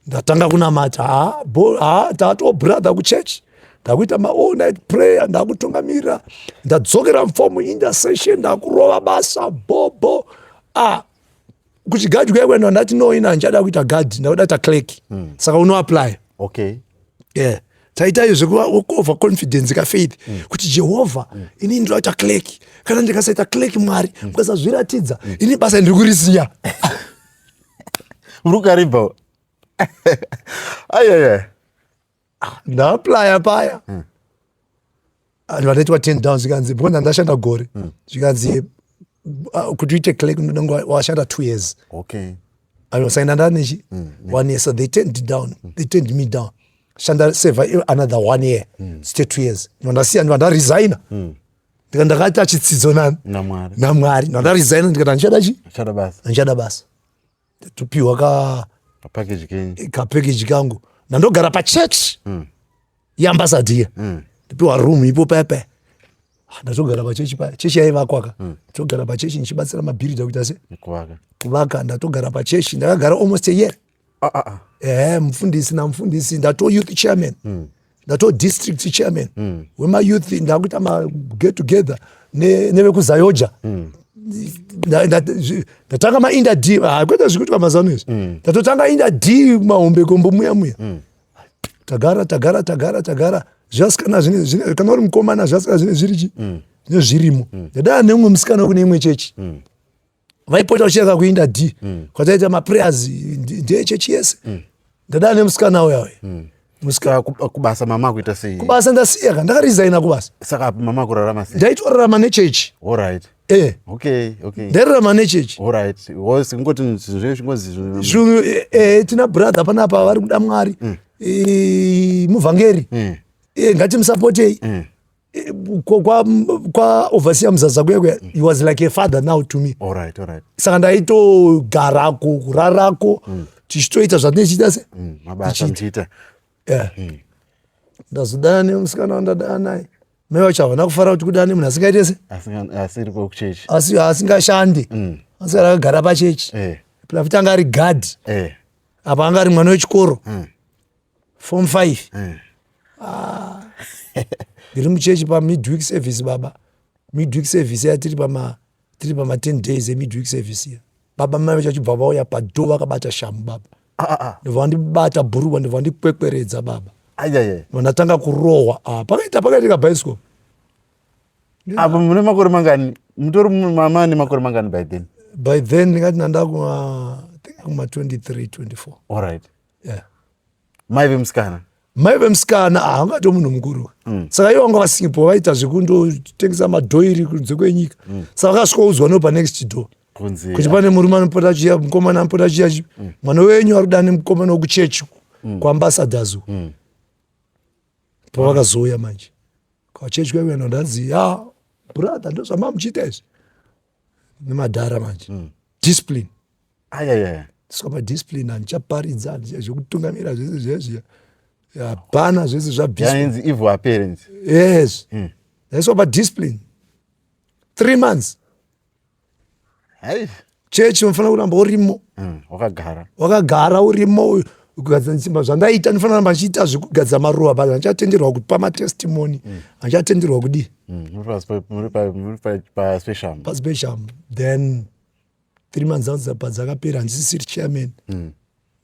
Ndatanga kunamata. Ah, bo, ah, tato brother kuchechi. Ndakuita ma all night prayer, ndakutungamira. Ndadzokera mfomu intercession, ndakurova basa bo bo. Ah, kuchigadhi kuya kuenda ndati no ina handichada kuita guard, ndakuda kuita clerk. Saka uno apply. Okay. Yeah. Taita izvo zvekuva confidence ka faith kuti Jehovha ini ndinoda kuita clerk. Kana ndikasaita clerk Mwari mukasazviratidza ini basa ndiri kurisiya. Muri kukaribha. Ayaya. Ndaaplya paya. Vanhu vanoitwa 10 down zvikanzi because ndashanda gore. Zvikanzi kuti uite clerk unenge washanda 2 years. Okay. Ayo saina ndanechi 1 year, so they turned it down. They turned me down. Shanda save another 1 year. Stay 2 years. Ndasiya ndaresigna. Ndika ndakaita chitsidzo nani? NaMwari. NaMwari. Ndaresigna ndikati handichada chi? Chada basa. Handichada basa. Topiwa ka package kenyu. Ka package kangu. Ndandogara pa church. Yeambassador. Ndipiwa room ipo pepe. Ndatogara pachechi paya. Chechi yaivakwa ka. Ndogara pachechi ndichibatsira mabhiridha kuita se? Kuvaka. Kuvaka. Ndatogara pachechi. Ndakagara almost a year. Ah, ah, ah. Mufundisi namufundisi ndato youth chairman. Ndato district chairman. Wema youth ndakuita ma get together nevekuzayoja. Ndatanga ma inda D, kwete zvikuitwa mazano izvi. Ndatotanga inda D mahombe kombo muya muya. Tagara tagara tagara tagara zvasikana zvine kana uri mukomana zvasikana zvine zviri chi zvine zvirimo. Ndadana neumwe musikana kune imwe chechi. Vaipota vachienda kuinda D. Kwataita ma prayers ndechechi yese. Ndadana nemusikana uya uya. Musikana kubasa mama kuita sei? Kubasa ndasiya ka ndakaresigna kubasa. Saka mama kurarama sei? Ndaitorarama nechechi. All right. Okay, okay. Ndairarama nechechi. All right. Was ngoti zvinhu zvingozi zvinhu tina brother panapa vari kuda Mwari. Muvhangeri. Ngatimusapotei. Kwa overseer Muzaza kuya kuya, he was like a father now to me. All right, all right. Saka ndaitogarako, kurarako, tichitoita zvatinochiita se? Mabasa muchiita. Yeah. Ndazodana nemusikana wandadana naye. Mai vacho havana kufara kuti kudana nemunhu asingaite se? Asiri kuchechi. Asi asingashandi. Asi akagara pachechi. Plafuti anga ari guard. Apa anga ari mwana wechikoro. Form 5. Ndiri muchechi pa midweek service baba. Midweek service ya tiri pama 10 days emidweek service ya. Baba mai vacho vachibva vauya padoor vakabata shamu baba. Ndobva vandibata bhurugwa ndobva vandikwekweredza baba. Ayayay. Ndobva ndatanga kurohwa. Pakaita pakaitika bicycle. Apa mune makore mangani? Mutori mama nemakore mangani by then? By then ndingati ndanda kuma I think kuma 23 24. All right. Yeah. Mai vemusikana. Mai vemusikana angato munhu mukuru. Saka ivo vanga vasipo vaita zvekundotengesa madhoiri kunze kwenyika. Saka vakasvikoudzwa no pa next door. Kuti pane murume anopota achiya mukomana anopota achiya mwana wenyu ari kuda nemukomana wekuchechi kuambassadors. Pavakazouya manje. Kwachechi kwekuenda ndanzi ya brother ndozvamamuchiita izvi. Nemadhara manje. Discipline. Ayayaya. Saka pa discipline handichaparidza zvekutungamira zvese zviya zviya. Hapana zvese zvabviswa. Yainzi evil appearance. Yes. Ndaiswa pa discipline. 3 months. Hai. Chechi unofanira kuramba urimo. Wakagara. Wakagara urimo kugadzira simba zvandaita ndinofanira kuramba ndichiita zvekugadzira maruva but handichatenderwa kupa matestimony. Handichatenderwa kudii? Muri pa special. Pa special. Then 3 months zangu padzakapera handisisiri chairman.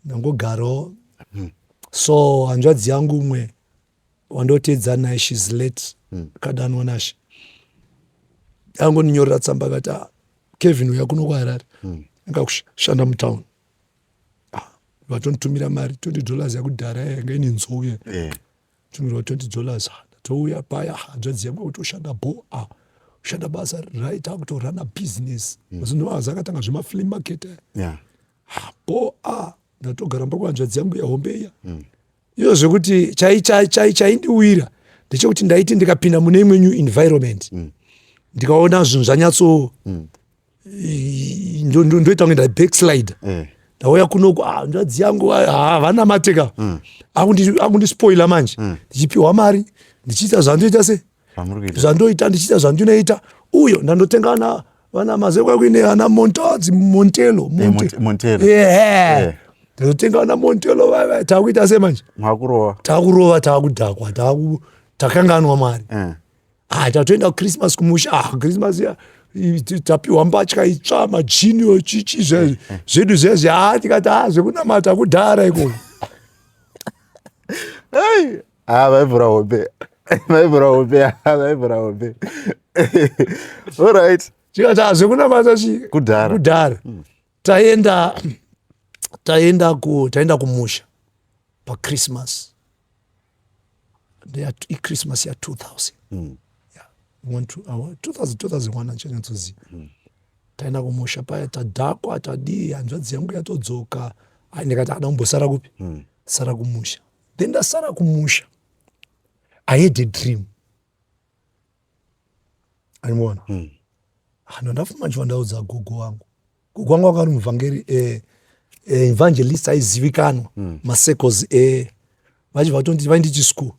Ndangogarawo. So hanzvadzi yangu umwe wandotedza naye, she's late. Kadanwa nashe. Angondinyorera tsamba akati Kevin uya kuno kuHarare. Anga kushanda mutown. Vatonditumira mari $20 yakudhara yanga ine nzou ye. Tumirwa $20. Ndatouya paya hanzvadzi yangu kutoshanda bo. Kushanda basa right akutorana business. Mazuva akatanga zvema flea market. Yeah. Bo ndatogara mba kuhanzvadzi yangu yahombe iya. Iyo zvekuti chaindiwira ndechekuti ndaiti ndikapinda mune imwe new environment. Ndikaona zvinhu zvanyatso ndoita kunge nda backslide. Ndauya kunoku hanzvadzi yangu havana mateka. Akundispoila manje. Ndichipiwa mari ndichiita zvandoita se. Zvandoita ndichiita zvandinoita uyo ndandotenga ana vana mazekwa kuine ana Montadzi Montelo eh, Montelo yeah. Eh. Ndandotenga vana Montelo vaya takuita sei manje? Makurova. Takurova takudhakwa taku takanganwa Mwari. Eh. Ah tatoenda kuChristmas kumusha ah Christmas ya tapiwa mbatya itsva majini chichi eh, eh. zvedu zvezvi ah tikati ah zvekunamata kudhara ikoko. Hey. Ah, vaivhura hombe. Vaivhura hombe. Ah, vaivhura hombe. All right. Tikati ah zvekunamata chi kudhara. Kudhara. Taenda taenda ku taenda kumusha pa Christmas. I Christmas ya 2000. Yeah. One, two, 2000 2001 anchanyatsoziva. Taenda kumusha paya tadhakwa tadii hanzvadzi yangu yatodzoka. Ai ndikati ada kumbosara kupi? Sara kumusha. Then ndasara kumusha. I had a dream. Animona? Ano ndafuma ndichiva ndaudza gogo wangu. Gogo wangu wanga ari muvhangeri eh, eh, evangelist aizivikanwa macircles eh, vachibva vatonditi vainditi school.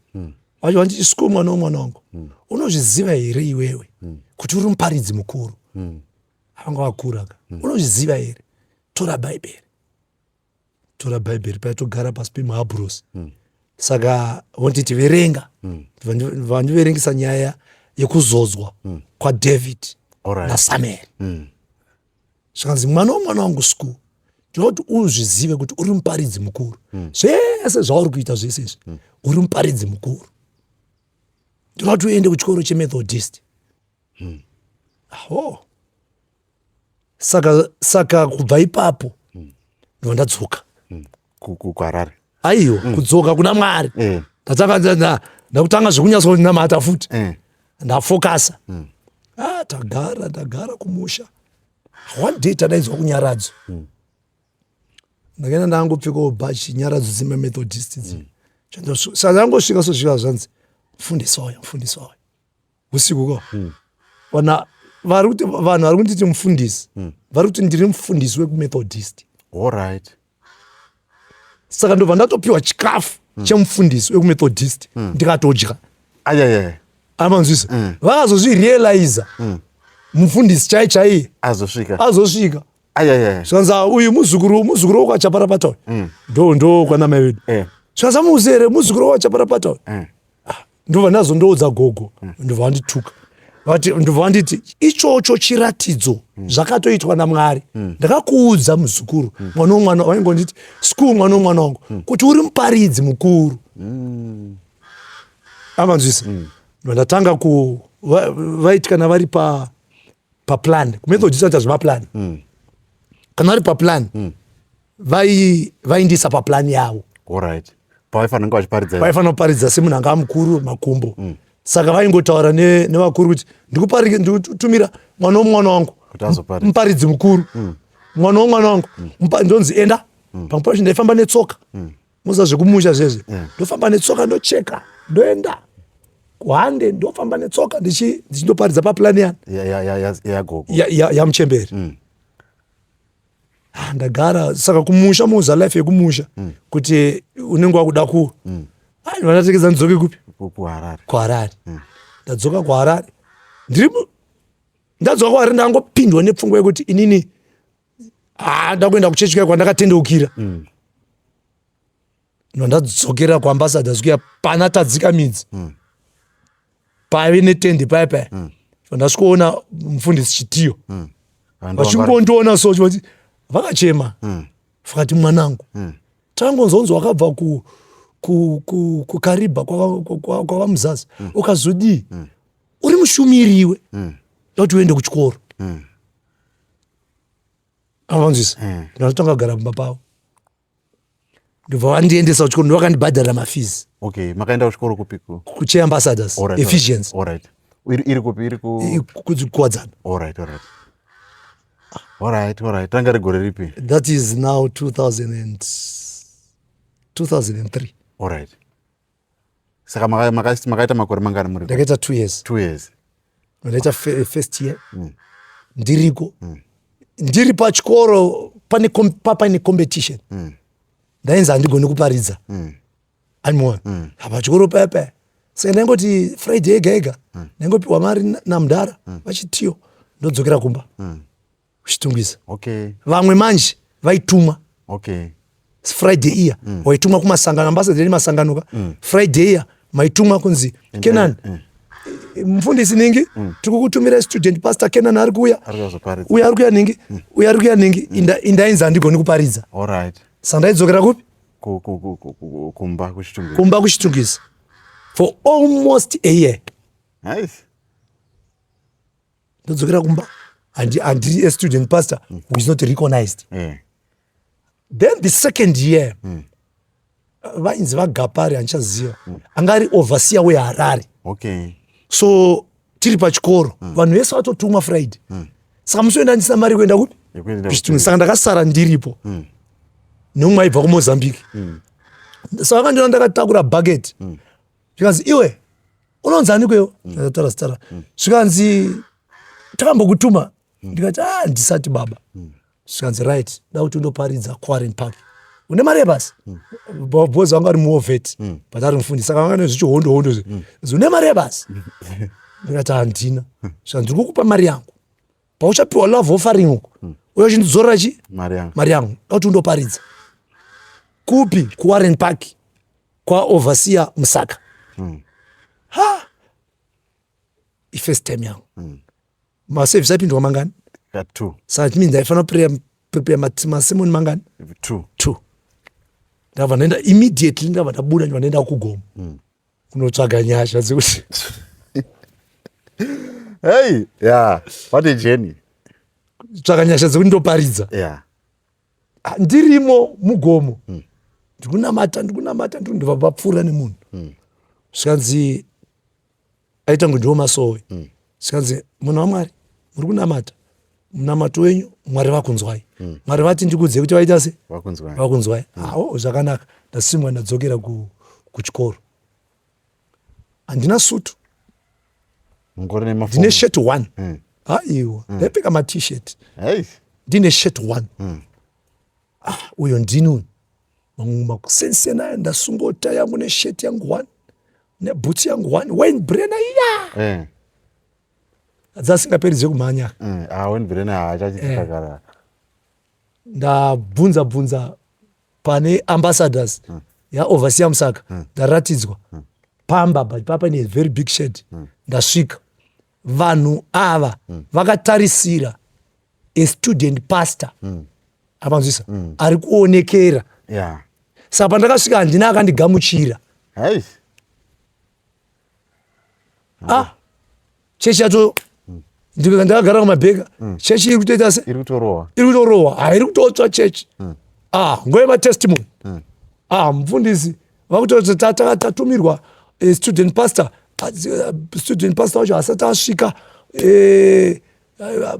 Vachibva vanditi school mwana womwana wangu. Unozviziva here iwewe kuti uri muparidzi mukuru? Vanga vakura ka. Unozviziva here? Tora Bhaibheri. Tora Bhaibheri paya togara pasi pemuhabhurosi. Saka vonditi verenga. Vandiverengesa nyaya yekuzodzwa kwaDavid naSamuel. Zvikanzi mwana womwana wangu school ndinoda kuti uzvizive kuti uri muparidzi mukuru. Zvese zvauri kuita zvese izvi uri muparidzi mukuru. Ndinoda kuti uende kuchikoro cheMethodist. Aho. Saka saka kubva ipapo ndobva ndadzoka. Kuharare. Aiwa, kudzoka kuna Mwari. Ndatanga ndakutanga zvekunyatsonamata futi. Ndafokasa. Ah, tagara ndagara kumusha. One day tadaidzwa kunyaradzo. Ndakaenda ndangopfekawo bhachi nyaradzo dzemaMethodist idzi. Saka ndangosvika sozviva zvanzi mufundisi wauya, mufundisi wauya. Usiku ko. Vana vari kuti vanhu vari kunditi mufundisi. Vari kuti ndiri mufundisi wekuMethodist. All right. Saka ndobva ndatopiwa chikafu chemufundisi wekuMethodist ndikatodya. Ayayaya. Amanzwisa. Vakazozvirealiza. Mufundisi chai chaiye azosvika. Azosvika. Ayayaya. Zvanzi uyu muzukuru muzukuru wokwaChaparapata uyu. Ndo ndo kwana mai vedu. Zvanzi amuzi here muzukuru wokwaChaparapata uyu. Ndobva ndazondoudza gogo, ndobva vandituka. Vati ndobva vanditi ichocho chiratidzo zvakatoitwa naMwari. Ndakakuudza muzukuru, mwana womwana vaingonditi school mwana womwana wangu kuti uri muparidzi mukuru. Amanzwisa. Ndatanga ku vaiti kana vari pa paplan kuMethodist vanoita zvemaplan. Kana vari paplan vaindisa paplan yavo. All right. Pavaifanira kunge vachiparidza. Vaifanira kuparidza semunhu anga mukuru makumbo. Saka vaingotaura nevakuru kuti ndikutumira mwana womwana wangu muparidzi mukuru. Mwana womwana wangu ndonzi enda. Pamwe pacho ndaifamba netsoka. Muza zvekumusha zvezve. Ndofamba netsoka ndocheka ndoenda kuhande ndofamba netsoka ndichindoparidza paplan yani. Yagogo. Yamuchemberi. Ndagara saka kumusha muza life yekumusha kuti unenge wakuda ku ai vanatekeza ndidzoke kupi? Kuharare. Kuharare. Ndadzoka kuHarare. Ndiri ndadzoka kuHarare ndangopindwa nepfungwa yekuti inini ndakuenda kuchechi kuya kwandakatendeukira. Ndadzokera kuAmbassadors kuya pana tadzika midzi. Paive netende paya paya. Ndasvikoona mufundisi Chitiyo. Vachingondiona so chivati vakachema. Vakati mwanangu. Tangonzonzi wakabva kuKariba kwavaMuzaza. Ukazodii? Uri mushumiriwe. Ndati uende kuchikoro. Avanzwisa. Ndakatanga kugara pamba pavo. Ndobva vandiendesa kuchikoro, ndovakandibhadharira mafees. Okay, makaenda kuchikoro kupi ku? KuChe Ambassadors, All right, Ephesians. All right. Iri kupi? Iri ku Kuwadzana. All right, all right. All right, all right. Tanga rigore ripi? That is now 2003. All right. Saka makaita makore mangani muri? Ndakaita 2 years. 2 years. Ndakaita first year. Ndiriko. Ndiri pachikoro pane paine competition. Ndainzi handigoni kuparidza. Animona. Pachikoro paya paya. Saka ndaingoti Friday yega yega ndaingopiwa mari namudhara vachitiyo, ndodzokera kumba kuChitungwiza. Vamwe manje vaitumwa. Friday iya waitumwa kumasangano, ambassador masangano ka. Friday iya maitumwa kunzi Kenan, mufundisi ningi, tiri kukutumira student pastor Kenan ari kuuya. Ari kuzoparidza. Uyo ari kuuya ningi, uyo ari kuuya ningi. Indainzi handigoni kuparidza. Saka ndaidzokera kupi? Kumba kuChitungwiza. Kumba kuChitungwiza for almost a year. Nice. Ndodzokera kumba, handiri a student pastor who is not recognized. Then the second year, vainzi vaGapari, handichaziva, anga ari overseer weHarare. So tiri pachikoro, vanhu vese vatotumwa Friday. Saka musi wenda ndisina mari kuenda kupi? Yekuenda. KuChitungwiza. Saka ndakasara ndiripo neumwe aibva kuMozambique. Saka vakandiona ndakatakura bucket, zvikanzi, "Iwe unonzi ani kwewo?" Ndakataura zita. Zvikanzi, "Takambokutuma?" Ndikati, "A, ndisati baba." Zvikanzi, "Right, da kuti undoparidza kuWarren Park, une mari yebasa?" Boss vanga ari muwar vet, but ari mufundisi, saka vanga nezvichihondo hondo zvi. Une mari yebasa? Ndikati, "Handina." Zvikanzi, "Ndiri kukupa mari yangu, pauchapiwa love offering uko uyo uchindidzorera chi mari yangu. Mari yangu. Da kuti undoparidza kupi?" KuWarren Park, kwaoverseer Musaka. Ha, ifirst time yangu. Maservice aipindwa mangani? Ka two. Saka it means ndaifanira prepare masermon mangani? Two. Two. Ndabva ndaenda immediately, ndabva ndabuda, ndabva ndaenda kugomo kunotsvaga nyasha dzekuti Hey, yeah, what a journey. Tsvaga nyasha dzekuti ndoparidza. Ah, ndirimo mugomo, ndikunamata, ndikunamata, ndibva vapfuura nemunhu. Zvikanzi, aita kunge ndiwo masowe. Zvikanzi, "Munhu waMwari, muri kunamata, munamato wenyu Mwari vakunzwai. Mwari vati ndikudze kuti vaita se Vakunzwai. Vakunzwai." Awo, zvakanaka. Ndasimwa, ndadzokera kuchikoro. Handina sutu. Mungori nemafomu. Ndine shirt one. Aiwa, ndaipfeka maT-shirt. Hey. Ndine shirt one. Ah, uyo ndini uyu. Mamwe makusensena, ndasungota yangu neshirt yangu one nebhutsi yangu one, Weinbrenner iya dzasingaperi dzekumhanya. Ah, Weinbrenner haachachikakara. Ndabvunza bvunza pane Ambassadors yaoverseer Musaka, ndaratidzwa pamba, but papa ine very big shed. Ndasvika, vanhu ava vakatarisira a student pastor, apanzwisa, ari kuonekera. Saka pandakasvika, handina akandigamuchira. Hey. Ah, chechi yacho, ndakagara kumabheka, chechi iri kutoita se Iri kutorohwa. Iri kutorohwa, hairi kutotsva chechi. Ah, nguva yematestimony. Ah, mufundisi vakutoti tatumirwa student pastor. Ah, student pastor wacho asati asvika,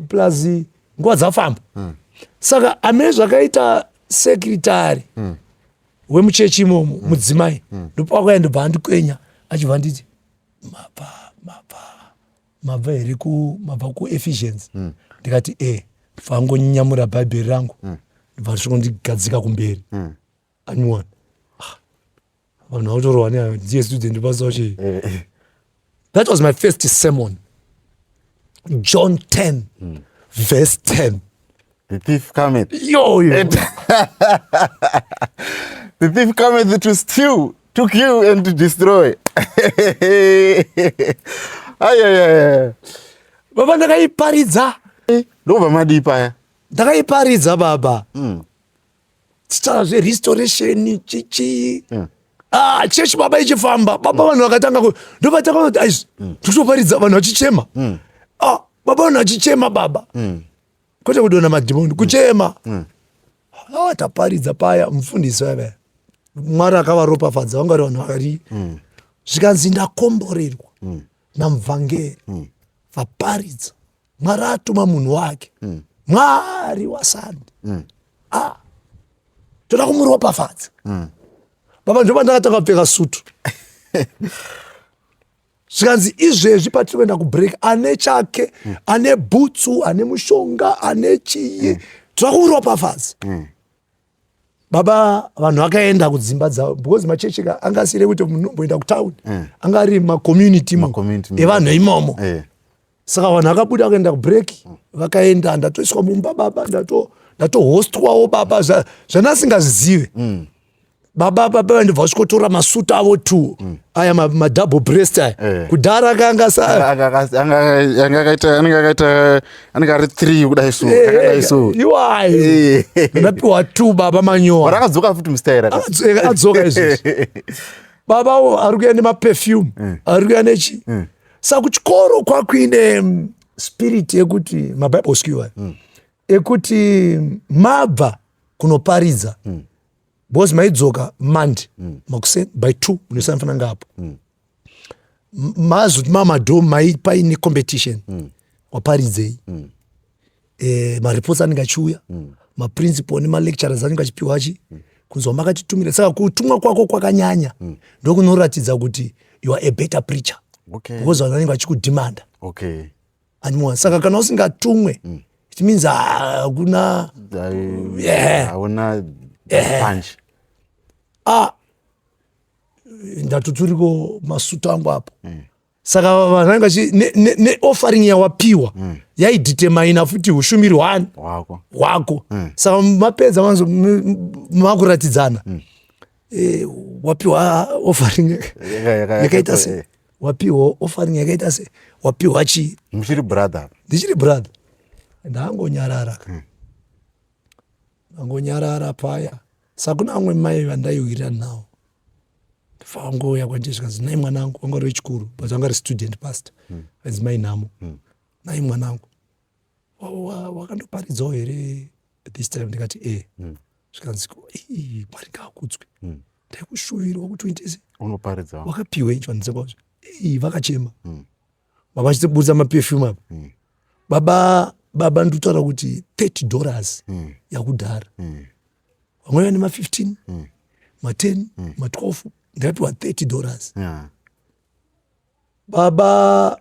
plus nguva dzafamba. Saka amene zvakaita secretary wemuchechi imomo, mudzimai, ndopakauya, ndobva andikwenya, achibva nditi, "Mabva here ku mabva kuEphesians?" Ndikati, "E." Vangonyamura Bhaibheri rangu, ndobva ndichikondigadzika kumberi. Anyone, vanhu vakutorwa ndiye student pastor wacho. That was my first sermon, John 10 verse 10. The thief cometh. Yo, yo. The thief cometh to steal, to kill and to destroy. Ay, ay, ay. Baba, ndakaiparidza. Ndobva madii paya? Ndakaiparidza baba, tichitaura zverestoration chichi. Ah, chechi baba ichifamba baba, vanhu vakatanga ndovatanga kuti aizvi tikutoparidza, vanhu vachichema. Ah, baba, vanhu vachichema baba, kwete kudonha madhimoni, kuchema. Ah, taparidza paya, mufundisi vaya, Mwari akavaropafadza, vanga vari vanhu vari. Zvikanzi, "Ndakomborerwa namuvhangeri vaparidza, Mwari atuma munhu wake, Mwari wasande. Ah, toda kumuropafadza baba." Ndopa ndakatanga kupfeka sutu. Zvikanzi, "Izvezvi patiri kuenda kubreak, ane chake, ane bhutsu, ane mushonga, ane chii, toda kumuropafadza." Baba, vanhu vakaenda kudzimba dzavo because machechi ka anga asiri ekuti munhu unomboenda kutauni. Anga ari macommunity mo Macommunity. Evanhu imomo. Saka vanhu vakabuda vakaenda kubreak, vakaenda, ndatoiswa mumba baba, ndatohostwawo baba, zvandasingazive. Baba ndobva vasvikotora masutu avo two aya, madouble breast aya. Kudhara kanga sa Anga akaita anenge ari three kudai so, akadai so. Iwayo. Ndapiwa two baba, manyowa. Rakadzoka futi mustaira. Adzoka izvozvi baba wo, ari kuya nemaperfume, ari kuya nechi. Saka kuchikoro kwakuine spirit yekuti mabible school aya ekuti mabva kunoparidza, because maidzoka Monday makuseni by 2, munosanifana ngapo. Mazoti mamadom mai paine competition, waparidzei, mareports anenge achiuya, maprincipal nemalecturers anenge achipiwa achi kunzwa makatitumira. Saka kutumwa kwako kwakanyanya ndokunoratidza kuti you are a better preacher because vanhu vanenge vachikudhimanda. Anymore, saka kana usingatumwe, it means hakuna. Hauna punch. Ah, ndatoturiko masutu angu apo. Saka vanhu vanenge vachi neoffering yawapiwa yaidetermina futi ushumiri hwani wako. Hwako. Saka mapedza manzo makuratidzana, wapiwa offering yakaita se wapiwa offering yakaita se wapiwa chii. Muchiri brother. Ndichiri brother, ndangonyarara, ndangonyarara paya. Saka kuna amwe mai vandaiwirira nawo, ndifangouya kwandiri, zvikanzi, "Nai mwanangu," vanga vari vechikuru but vanga vari student pastor, vainzi Mai Nhamo. "Nai mwanangu, wakandoparidzawo here this time?" Ndikati, "E." Zvikanzi, "Ii, Mwari ngaakudzwe, ndaikushuvirawo kuti uite se unoparidza." "Wakapiwa icho?" Handisakazvo. Ii, vakachema baba, vachitibudisa maperfume apa baba. Baba, ndikutaura kuti $30 yakudhara, vamwe vane ma15, ma10, ma12, ndakapiwa $30. Baba,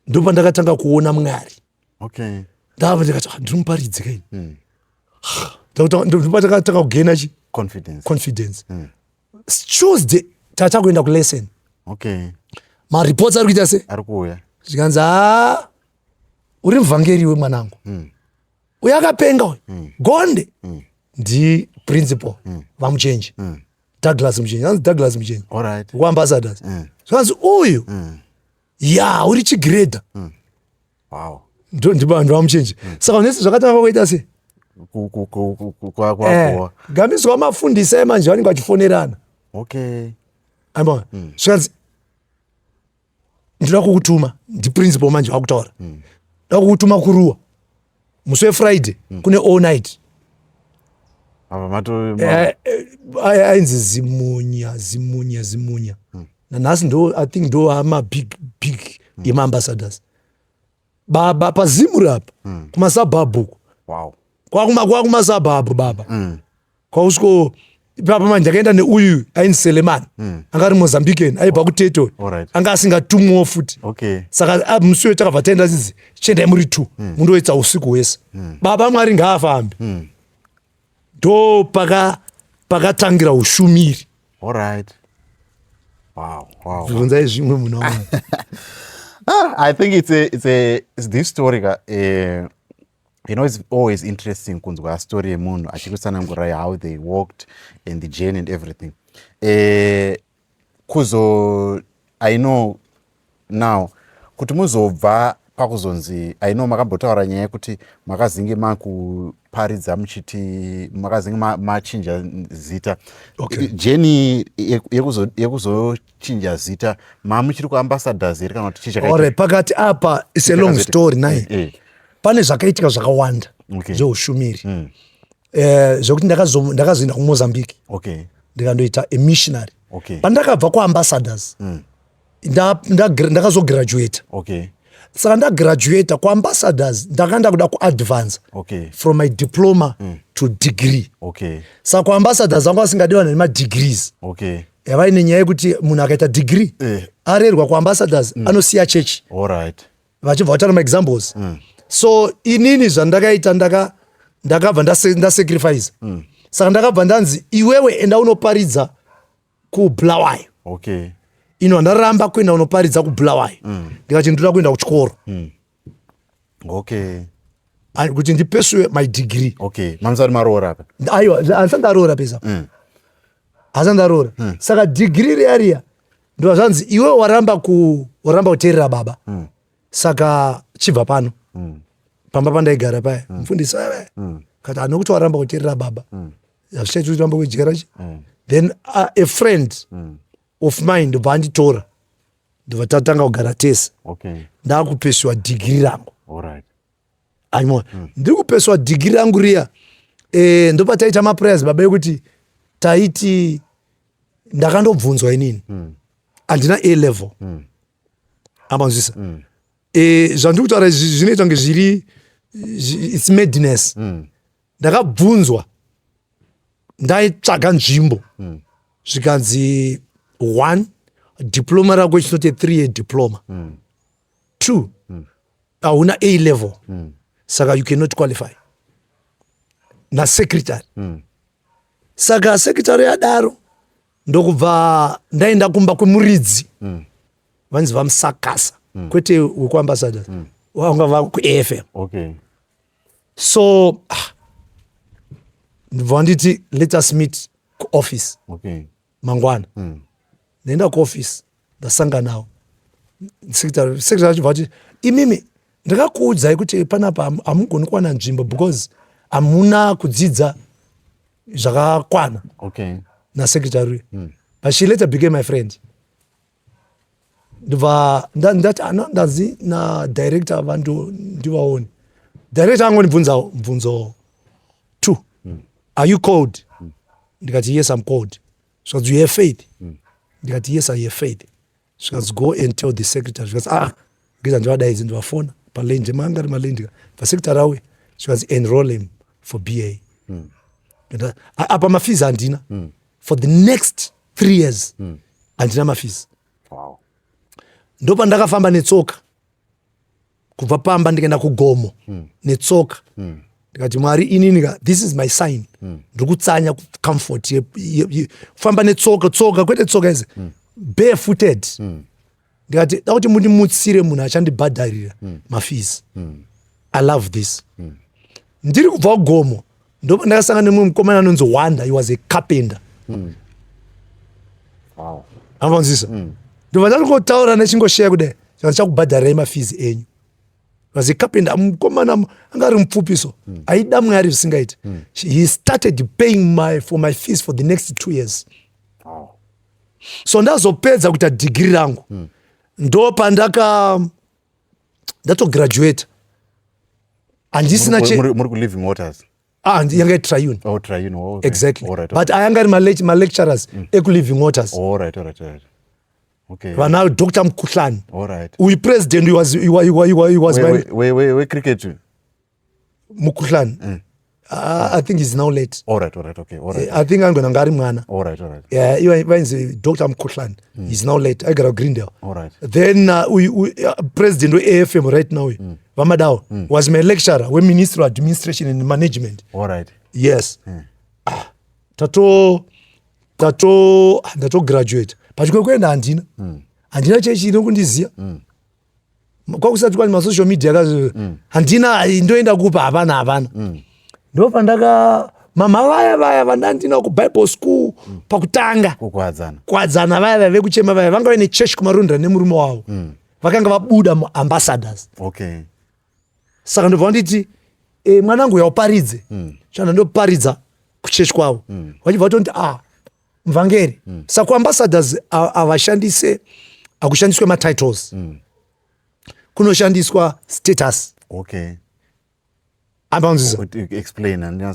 ndopandakatanga kuona Mwari. Ndava ndikati, "Ah, ndiri muparidzi kaini." Ndopandakatanga kugaina chi confidence. Confidence. Tuesday tata kuenda kulesson. Mareports ari kuita se ari kuuya. Zvikanzi, "Ha, uri muvhangeri we mwanangu, uyu akapenga uyu, gonde." Ndi principal vaMuchenji, Douglas Muchenji, anzi Douglas Muchenji kuAmbassadors. Zvikanzi, "Uyu ya uri chigreda." NdivaMuchenji. Saka unese zvakatanga kuita se Kwakuwa. Gamiswa mafundisi emanje vanenge vachifonerana. Aiwa, zvikanzi, "Ndinoda kukutuma." Ndiprincipal manje vakutaura. "Ndoda kukutuma kuRuwa musi weFriday, kune all night." Apa mato Ainzi Zimunya, Zimunya, Zimunya. Nanhasi ndo, I think ndo ama big big yemaambassadors baba, paZimuri apa, kumasabhabhu uko. Kwakumasabhabhu baba, kwausiko ipapa manje. Ndakaenda neuyu ainzi Selemani, anga ari Mozambican, aibva kuTeto. Anga asingatumwawo futi. Saka musi uyo takabva taenda, zizi chiendai muri two, mundoedza usiku hwese. Baba, Mwari ngaafambe. Ndo pakatangira ushumiri. All right. Wow. Bvunzai zvimwe, munhu waMwari. Ah, I think it's this story ka, it's always interesting kunzwa story yemunhu achikutsanangurai how they walked and the journey and everything. Kuzo I know now kuti muzobva pakuzonzi, I know makambotaura nyaya yekuti makazinge makuparidza muchiti makazinge machinja zita. Journey yekuzochinja zita, mamuchiri kuAmbassadors here kana kuti chii chakaitika? Alright, pakati apa is a long story naye. Pane zvakaitika zvakawanda zveushumiri, zvekuti ndakazoenda kuMozambique, ndikandoita a missionary. Pandakabva kuAmbassadors, ndakazograduata. Saka ndagraduata kuAmbassadors, ndakanda kuda kuadvance from my diploma to degree. Saka kuAmbassadors vanga vasingadi vanhu nemadegrees. Yavaine nyaya yekuti munhu akaita degree, arerwa kuAmbassadors, anosiya chechi. Vachibva vataura maexamples. So inini zvandakaita, ndakabva ndasacrifice. Saka ndakabva ndanzi, "Iwewe enda unoparidza kuBulawayo." Ino handaramba kuenda unoparidza kuBulawayo. Ndikati ndoda kuenda kuchikoro. Kuti ndipursue my degree. Okay, mamusati maroora apa? Aiwa, handisati ndaroora pesa. Handisati ndaroora. Saka degree riya riya ndobva zvanzi, "Iwe waramba kuteerera baba. Saka chibva pano." Pamba pandaigara paya, mufundisi vaya kati, "Anokuti waramba kuteerera baba, hazvichaiti kuti ramba kudyara chi." Then a friend of mine ndobva anditora, ndobva tatanga kugara tese. Ndakupursua degree rangu. Aimona, ndiri kupursua degree rangu riya, ndopataita maprayers, baba, ekuti taiti ndakandobvunzwa inini, handina A level. Amanzwisa? Zvandiri kutaura izvi zvinoita kunge zviri it's madness. Ndakabvunzwa, ndaitsvaga nzvimbo, zvikanzi, one, diploma rako is not a 3-year diploma. Two, hauna A level. Saka you cannot qualify nasecretary. Saka secretary yadaro, ndokubva ndaenda kumba kwemuridzi. Vanzi vaMusakasa, kwete wekuAmbassadors, vanga vakuAFM. So ndobva vanditi, "Let us meet kuoffice mangwana." Ndaenda kuoffice, ndasangana nawo secretary. Secretary achibva ati, "Imimi, ndakakuudzai kuti panapa hamugoni kuwana nzvimbo because hamuna kudzidza zvakakwana." Nasecretary uyu. But she later became my friend. Ndobva ndati, "Ano ndazi nadirector vandu ndivaone." Director angondibvunza mubvunzo two: "Are you called?" Ndikati, "Yes, I'm called." Zvikanzi, "You have faith?" Ndikati, "Yes, I have faith." Zvikanzi, "Go and tell the secretary." Zvikanzi, "Ah, ngeza ndivadaidzi." Ndivafona paland, manga ari maland. Vasecretary auya, zvikanzi, "Enroll him for BA." Apa mafees handina. For the next 3 years handina mafees. Ndopandakafamba netsoka kubva pamba, ndikaenda kugomo netsoka. Ndikati, "Mwari, inini ka, this is my sign. Ndiri kutsanya comfort kufamba netsoka, tsoka, kwete tsoka idzi, barefooted." Ndikati, "Da kuti mundimutsire munhu achandibhadharira mafees. I love this." Ndiri kubva kugomo, ndopa ndakasangana nemumwe mukomana anonzi Wanda. He was a carpenter. Avanzisa, ndobva ndatingotaura nechingoshare kudai, ndichakubhadharirai mafees enyu. Was a carpenter, mukomana anga ari mupfupi, so aida Mwari zvisingaiti. He started paying for my fees for the next 2 years. So ndazopedza kuita degree rangu, ndo pandaka ndatograduata, handisina Muri kuLiving Waters? Ah, yanga iTriune. Oh, Triune. Oh, okay. Exactly. All right. But ayanga ari malecturers ekuLiving Waters. All right. Okay. Vana Dr Mkuhlani. All right. Uyu president, he was, he was, he was, he was my We cricket. Mkuhlani. I think he's now late. All right, okay. All right. I think angona nga ari mwana. All right. Yeah, iwa vainzi Dr Mkuhlani. He's now late, aigara Greendale. All right. Then uyu president weAFM right now, VaMadawo, was my lecturer weMinistry of Administration and Management. All right. Yes. Ah, tato tato ndatograduate, but kwekuenda handina. Handina chechi inokundiziya, kwakusati kwani masocial media kazo. Handina, ndoenda kupa? Hapana, hapana. Ndopandaka mama vaya vaya vandandina kuBible school pakutanga. Kukwadzana. Kwadzana, vaya vaya vekuchema vaya, vanga vaine chechi kuMarondera nemurume wavo. Vakanga vabuda muAmbassadors. Saka ndobva vanditi, "Mwanangu, yauparidze." Chana ndoparidza kuchechi kwavo. Vachibva vatonditi, "Ah, muvhangeri." Saka kuAmbassadors havashandise, hakushandiswe matitles. Kunoshandiswa status. Ambanzisa? Explain.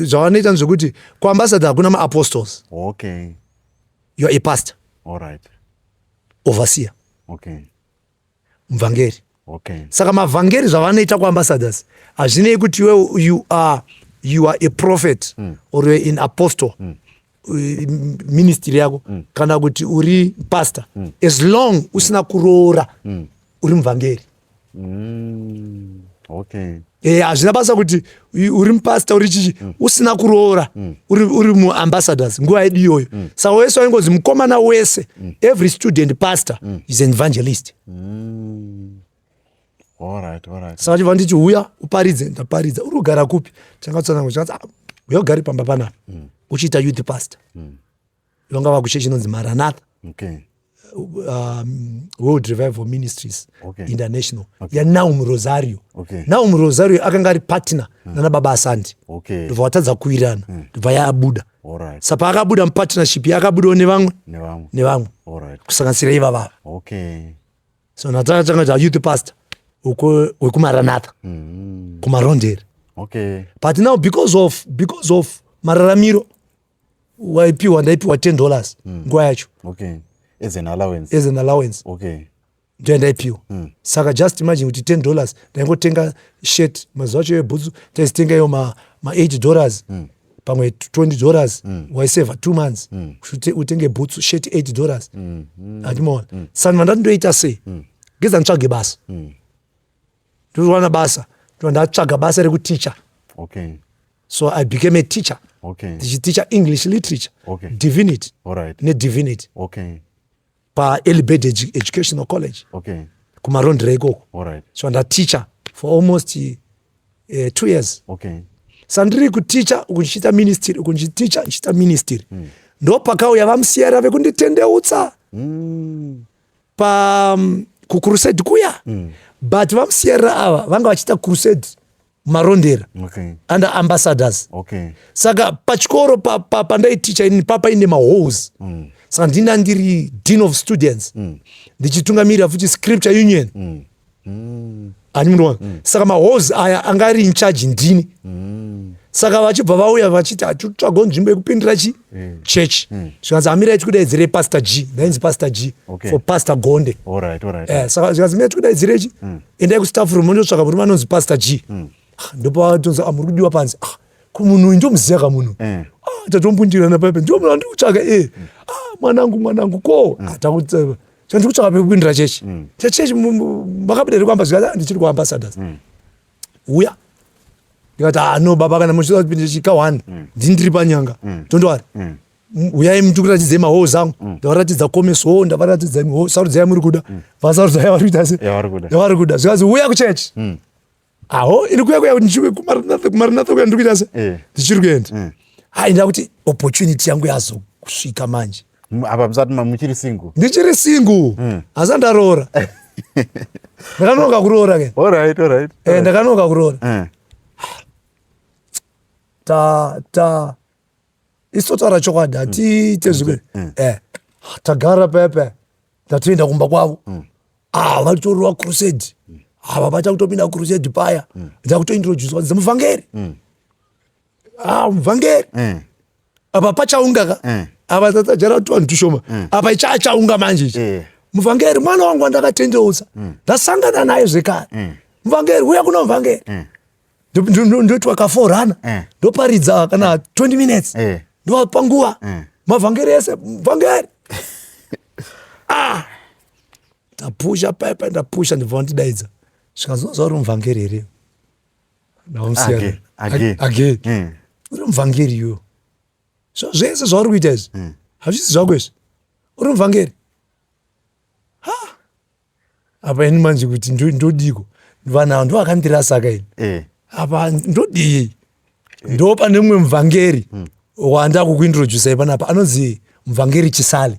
Zvavanoita ndezvekuti kuAmbassador hakuna maapostles. You are a pastor, All right. overseer, muvhangeri. Saka mavhangeri, zvavanoita kuAmbassadors, hazvinei kuti iwe you are a prophet or you are an apostle, ministry yako, kana kuti uri pastor. As long usina kuroora, uri muvhangeri. Okay. Eh, hazvina basa kuti uri mupastor uri chichi usina kuroora uri muambassadors nguva yedu iyoyo. Saka wese waingozi mukomana wese, every student pastor is an evangelist. All right. Saka chibva nditi, "Uya uparidze." Ndaparidza. "Uri kugara kupi?" Tangatsanangura. Zvikanzi, "Ah, uya ugare pamba panapa uchiita youth pastor." Vanga vakuchechi inonzi Maranatha World Revival Ministries International yaNaum Rosario. Naum Rosario akanga ari partner nana baba Asandi. Ndobva vatadza kuwirirana, ndobva yaabuda. Saka paakabuda mupartnership, yakabudawo nevamwe. Nevamwe. Nevamwe, kusanganisira ivavava. So natakatanga ta youth pastor uko wekuMaranatha kuMarondera. But now because of mararamiro waipiwa, ndaipiwa $10 nguva yacho. Okay. As an allowance. As an allowance. Ndo yandaipiwa. Saka just imagine kuti $10 ndaingotenga shirt. Mazuva acho ebhutsu taizitenga iyo ma $8, pamwe $20. Waisevha 2 months kuti utenge bhutsu, shirt $8. Handimaona. Saka ndibva ndati, ndoita sei? Ngeza nditsvage basa. Ndowana basa, ndobva ndatsvaga basa rekuticha. So I became a teacher, ndichiticha English literature, divinity nedivinity paElibed Educational College kuMarondera ikoko. So ndaticha for almost 2 years. Saka ndiri kuticha uku ndichiita ministry, uku ndichiticha ndichiita ministry. Ndo pakauya vamusiyara vekunditendeutsa pa kucrusade kuya. But vamusiyarira ava vanga vachiita crusade Marondera under Ambassadors. Saka pachikoro pandaiticha inini papaine mahalls. Saka ndina ndiri dean of students, ndichitungamirira futi Scripture Union. Hani munoona? Saka mahalls aya anga ari in charge ndini. Saka vachibva vauya vachiti, "Hatitsvagawo nzvimbo yekupindira chi church." Zvikanzi, "Amirai tikudaidzirei Pastor G." Ndainzi Pastor G for Pastor Gonde. All right. Saka zvikanzi, "Mirai tikudaidzirei chi, endai kustaff room mondotsvaka murume anonzi Pastor G." Ah, ndopatonzi, "Ah, muri kudiwa panze." Ah, kumunhu uyu ndomuziya kamunhu. Ah, tatombundirana paipa, ndio munhu andiri kutsvaka e. Ah, mwanangu, mwanangu, ko. Ah, takuti chandiri kutsvaka pekupindira chechi. Chechi makabuda here kuamba? Zvikanzi, "Ah, ndichiri kuAmbassadors." Uya. Ndikati, "Ah, no baba, kana muchida kupinda chika one, ndini ndiri panyanga. Don't worry. Uyai mutikuratidzei mahalls angu." Ndavaratidza commerce hall, ndavaratidza imwe hall, "Sarudzai muri kuda." Vasarudzai vari kuita se Yavari kuda. Yavari kuda. Zvikanzi, "Uya kuchechi." Aho ini kuya kuya ndichi kuMaranatha, kuMaranatha kuya ndiri kuita se ndichiri kuenda. Hai, ndakuti opportunity yangu yazosvika manje. Apa musati muchiri single? Ndichiri single, hasa ndaroora. Ndakanonoka kuroora ke. All right. Eh, ndakanonoka kuroora. Ta isotaura chokwadi, hatiite zvimwe. Tagara pepe, ndatoenda kumba kwavo. Ah, vatorwa crusade ava, vacha kutopinda crusade paya. Ndakutointroducwa dzemuvhangeri. Ah, muvhangeri. Apa pachaunga ka. Apa tatajara tuvanhu tushoma, apa ichachaunga manje ichi. "Muvhangeri, mwana wangu wandakatendeutsa, ndasangana naye zvekare. Muvhangeri, uya kuno muvhangeri." Ndoti wakaforana. Ndoparidza kana 20 minutes. Ndovapa nguva. Mavhangeri ese, muvhangeri. Ah, ndapusha paipa, ndapusha, ndibva vandidaidza. Zvikanzi, "Unoziva uri muvhangeri here?" Ndamusiya. Again, again. Again. "Uri muvhangeri iwe. Zvese zvauri kuita izvi hazvisi zvako izvi. Uri muvhangeri." Ha, apa ini manje kuti ndodiko? Vanhu ava ndo vakandirasaka ini. Apa ndodii? Ndo pane mumwe muvhangeri wanda kukuintroducai panapa, anonzi Muvhangeri Chisale.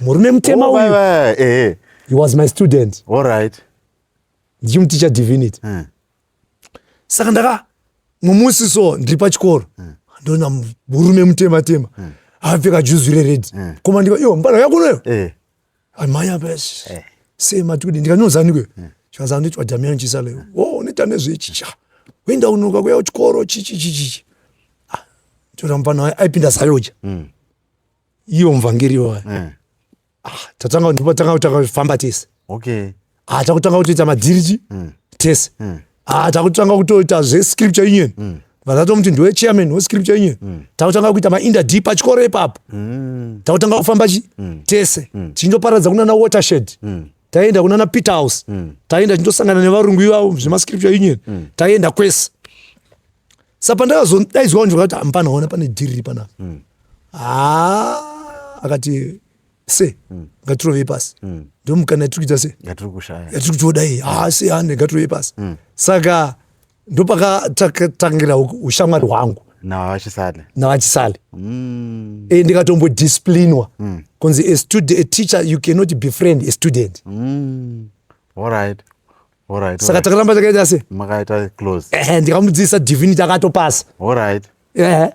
Murume mutema Oh, uyu. bye, bye. He was my student. Ndichimuticha divinity. Saka ndaka mumusi so ndiri pachikoro, ndoona murume mutema tema akapfeka juzi rered. Koma ndika, "Iwo mbana yakunoyo." Amai apa sei mati ndikanozanike. Chikanzi, "Anditwa Damian Chisale." "O, unoita nezvechicha, uenda unoka kuya kuchikoro chichi chichichi." Tora mufana aipinda ZAOGA, iwo muvhangeri wayo. Tatanga, ndopatanga kutanga kufamba tese. Ah, takutanga kutoita madhirichi tese. Ah, takutanga kutoita zvescripture union. Vandatomuti ndiwe chairman wescripture union. Takutanga kuita mainter pachikoro ipapo. Takutanga kufamba chi tese, tichindoparadza kunana Watershed. Taienda kunana Peter House. Taienda tichindosangana nevarungu ivavo zvemascripture union. Taienda kwese. Saka pandakazodaidzwa ndikati, "Hapana, ona, pane dhiri riri panapa." Ha, akati se ngatirovei pasi, ndomukana yatiri kuita se Yatiri kushaya. Yatiri kutoda iyi. Ha, se hande, ngatirovei pasi. Saka ndopakatangira ushamwari hwangu navaChisale. NavaChisale. E, ndikatombodisciplinwa kunzi a teacher, you cannot befriend a student. All right. Saka takaramba takaita se Makaita close. Ehe, ndikamudzidzisa divinity, akatopasa. Ehe.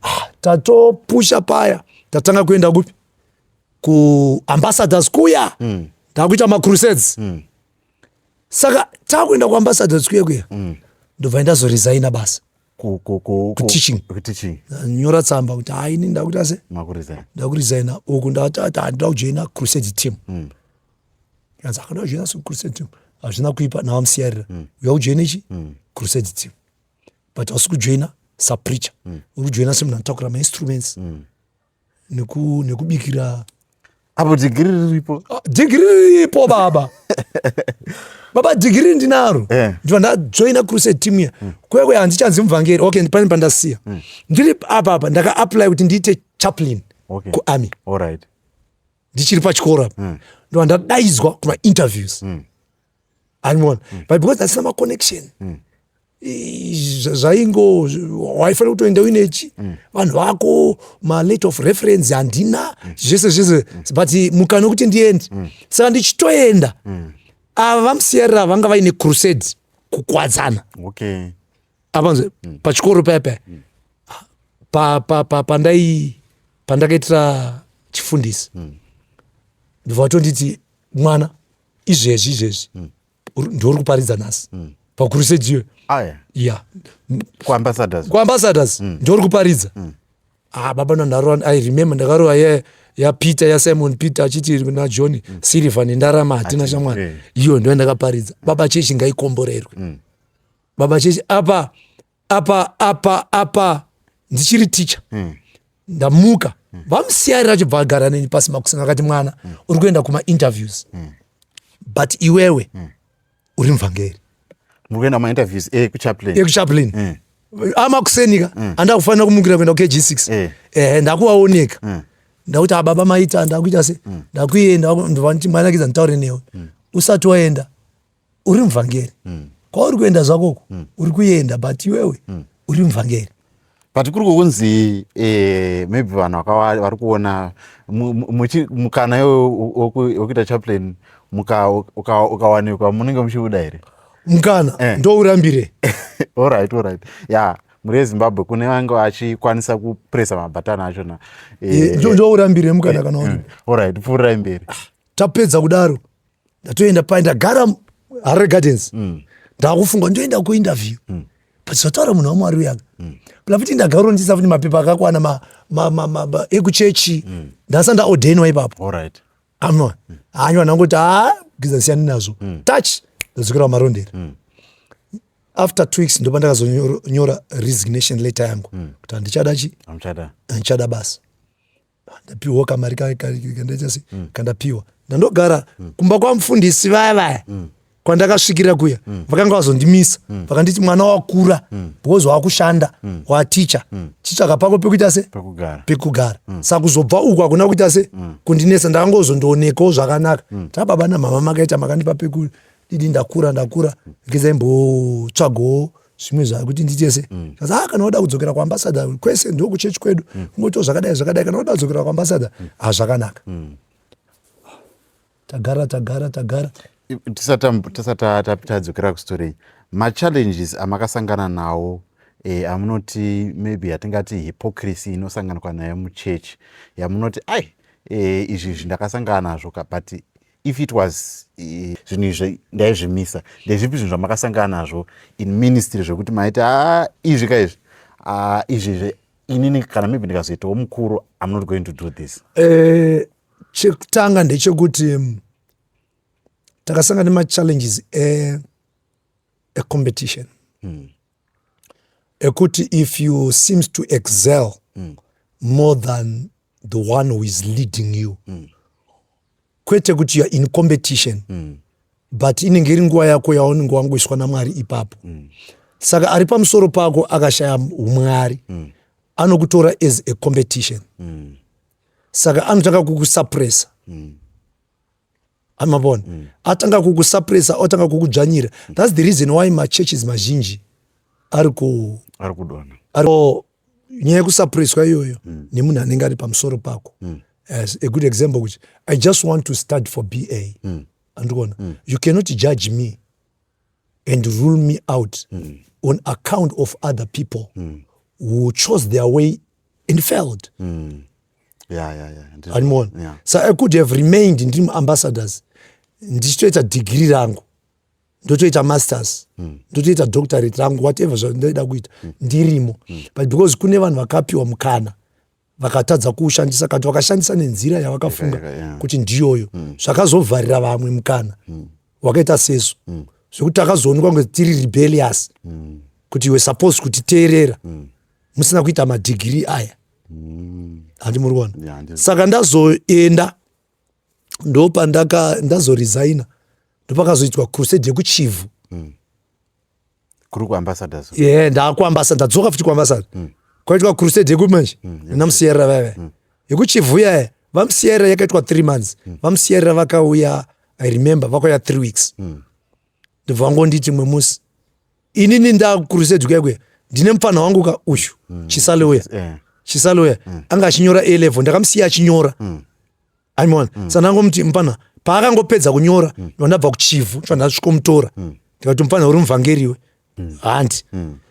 Ah, tatopusha paya, tatanga kuenda kupi? Kuambassadors kuya. Ndakuita macrusades. Saka takuenda kuambassadors kuya kuya, ndobva ndazoresigna basa. Kuteaching. Kuteaching. Nyora tsamba kuti haini, ndakuita se Makuresign. Ndakuresigna uku, ndati handida kujoina crusade team. Kanzi akada kujoina crusade team, hazvina kuipa, navamusiyarira uya kujoina ichi crusade team, but hausi kujoina sapreacher, uri kujoina semunhu anotakura mainstruments nekubikira. Apo dhigiri riripo. Ah, dhigiri riripo baba, baba, dhigiri ndinaro. Ndibva ndajoina crusade team iya kwekwe. Handichanzi muvhangeri. Okay, pane pandasiya ndiri apa apa, ndakaapply kuti ndiite chaplain kuarmy. Ndichiri pachikoro apa, ndobva ndadaidzwa kumainterviews, animona, but because ndasina maconnection, zvaingo waifanira kutoenda uinechi vanhu vako, maletter of reference handina, zvese zvese, but mukana wekuti ndiende. Saka ndichitoenda, ava vamusiyarira vanga vaine crusade kukwadzana. Apanze pachikoro paya paya pandai pandakaitira chifundisi, ndobva vatonditi, "Mwana, izvezvi izvezvi ndori kuparidza nhasi pacrusade iyo." Aya. Ya. Kuambassadors. Kuambassadors ndori kuparidza. Ah, baba, ndandarova. I remember ndakarova yaPeter, yaSimon Peter achiti naJohn, "Sirivha nendarama hatina, shamwari." Iyo ndo yandakaparidza baba. Chechi ngaikomborerwe baba, chechi apa apa apa apa. Ndichiri ticha, ndamuka, vamusiyarira achibva agara neni pasi makuseni, akati, "Mwana, uri kuenda kumainterviews, but iwewe uri muvhangeri." Muri kuenda kumainterviews ekuchaplain. Ekuchaplain. Amakusenika anda kufanira kumukira kuenda kuKG6. Ndakuvaoneka, ndakuti, "Ababa, maita, ndakuita se ndakuenda." Ndovanti, "Mwanakidza, nditaure newe usati waenda. Uri muvhangeri. Kwauri kuenda zvakoko uri kuenda, but iwewe uri muvhangeri." But kuri kukunzi maybe vanhu vari kuona mukana iwoyo wekuita chaplain, ukawanikwa, munenge muchiuda here? Mukana ndourambire. Alright, ya, muri yeZimbabwe kune vange vachikwanisa kupresa mabhatani achona. Ndourambire mukana kana uri. Alright, pfuurirai mberi. Tapedza kudaro, ndatoenda pai, ndagara Harare Gardens, ndakufunga ndoenda kuinterview, but zvataura munhu waMwari uyaka pla futi, ndagara ndisa futi mapepa akakwana ekuchechi, ndasa ndaordainwa ipapo. Amwa hanywa, ndangoti, "Ha, giza, siyani nazvo." Touch, ndadzokera kuMarondera. After 2 weeks ndopa ndakazonyora resignation letter yangu kuti handichada chi Hamuchada. Handichada basa. Ndapiwawo kamari kandaita se kandapiwa, ndandogara kumba kwamufundisi vaya vaya kwandakasvikira kuya. Vakanga vazondimisa, vakanditi, "Mwana wakura, because wakushanda, waticha, chitsvaka pako pekuita se Pekugara. pekugara." Saka kuzobva uku hakuna kuita se kundinetsa, ndakangozondoonekawo zvakanaka. Tababa namama makaita makandipa pekudidi, ndakura, ndakura, ngezaimbostsvagawo zvimwe zvakuti ndiite se kazi. Ah, kana wada kudzokera kuambassador kwese, ndokuchechi kwedu, kungoitawo zvakadai zvakadai. Kana wada kudzokera kuambassador, ah, zvakanaka. Tagara, tagara, tagara. Tisati tadzokera kustori iyi, machallenges amakasangana nawo amunoti maybe yatingati hypocrisy inosanganikwa nayo muchechi, yamunoti, "Ai, izvi izvi ndakasangana nazvo ka, but if it was zvinhu izvi ndaizvimisa," ndezvipi zvinhu zvamakasangana nazvo in ministry zvekuti maiti, "A, izvi ka izvi, ah, izvi izvi inini kana maybe ndikazoitawo mukuru, I'm not going to do this"? Chekutanga ndechekuti takasangana nemachallenges ecompetition ekuti if you seems to excel more than the one who is leading you. Kwete kuti you are in competition, but inenge iri nguva yako yaunenge wangoiswa naMwari ipapo. Saka ari pamusoro pako akashaya umwari, anokutora as a competition. Saka anotanga kukusuppressa. Amabona, atanga kukusuppressa, otanga kukudzvanyira. That's the reason why machurches mazhinji ari ku Ari kudonha. Ari nyaya yekusuppresswa iyoyo nemunhu anenge ari pamusoro pako. As a good example, kuti I just want to study for BA, andikuona, you cannot judge me and rule me out on account of other people who chose their way and failed. Andimona. So I could have remained ndiri muAmbassadors, ndichitoita dhigiri rangu, ndotoita masters, ndotoita doctorate rangu, whatever zvandoida kuita ndirimo. But because kune vanhu vakapiwa mukana vakatadza kuushandisa, kana kuti vakashandisa nenzira yavakafunga kuti ndiyoyo, zvakazovharira vamwe mukana wakaita sesu, zvekuti takazoonekwa kunge tiri rebellious, kuti you were supposed kutiteerera musina kuita madhigiri aya. Handi muri kuona? Yeah, ndizvo. Saka ndazoenda, ndopandaka ndazoresigna, ndopakazoitwa crusade yekuChivhu. Kuri kuAmbassadors? Ye, ndakuAmbassador, ndadzoka futi kuAmbassador. Kwaitwa crusade yekumanje naMusiyerera vaiva yekuChivhu yaya. VaMusiyerera yakaitwa 3 months. VaMusiyerera vakauya, I remember vakauya 3 weeks. Ndobva vangonditi mwe musi, inini ndakucrusade kuya kuya, ndine mufana wangu ka uyu Chisale uya. Chisale uya anga achinyora A level, ndakamusiya achinyora. Aimona, saka ndangomuti mufana, paakangopedza kunyora, ndabva kuChivhu, ndasvikomutora, ndikati, "Mufana, uri muvhangeriwe, handi?"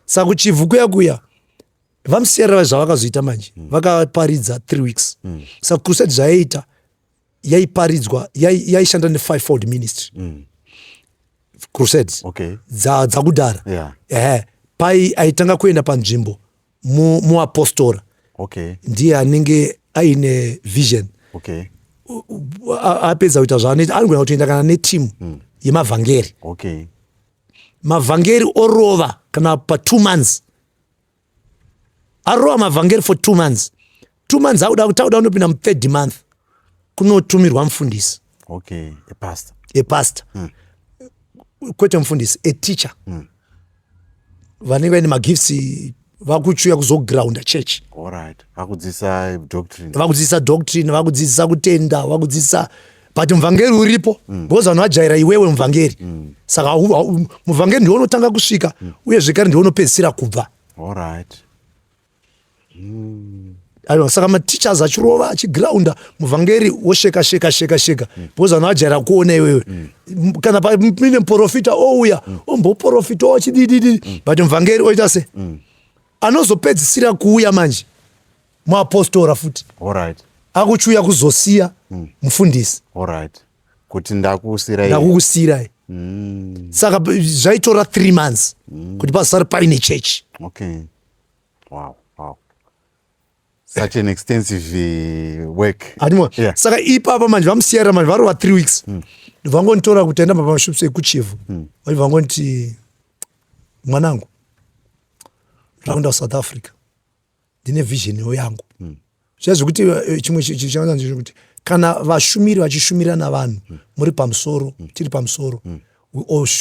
Saka kuChivhu kuya kuya, VaMusiyerera zvavakazoita manje, vakaparidza 3 weeks. Saka crusade zvaiita, yaiparidzwa, yaishanda nefivefold ministry crusades dzakudhara. Ehe, pai aitanga kuenda panzvimbo muapostora ndiye anenge aine vision. Apedza kuita zvaanoita, anogona kutoenda kana netimu yemavhangeri. Mavhangeri orova kana pa2 months, arova mavhangeri for 2 months, 2 months auda tauda unopinda muthird month, kunotumirwa mufundisi. Okay, a pastor. A pastor, kwete mufundisi, a teacher. Vanenge vaine magifts vakuchiuya kuzogrounda church. All right, vakudzidzisa doctrine. Vakudzidzisa doctrine, vakudzidzisa kutenda, vakudzidzisa, but muvhangeri uripo, because vanhu vajaira iwewe muvhangeri. Saka muvhangeri ndiwe unotanga kusvika, uye zvekare ndiwe unopedzisira kubva. All right. Aiwa, saka mateachers achirova, achigrounda, muvhangeri wosheka sheka sheka sheka, because vanhu vajaira kuona iwewe. Kana paine muprofita ouya, omboprofita ochidididi, but muvhangeri oita se anozopedzisira kuuya manje muapostora futi. All right. Akuchiuya kuzosiya mufundisi. All right, kuti ndakusirai. Ndakukusiyirai. Saka zvaitora 3 months kuti pasare paine chechi. Okay, wow, such an extensive work. Andimo. Saka ipapa manje VaMusiyerera manje varova 3 weeks, vangonditora kuti enda pamashops ekuChivhu. Vachibva vangonditi, "Mwanangu, ndakuenda kuSouth Africa, ndine vision yangu." Zviya zvekuti chimwe chekuti kana vashumiri vachishumira navanhu muri pamusoro, tiri pamusoro,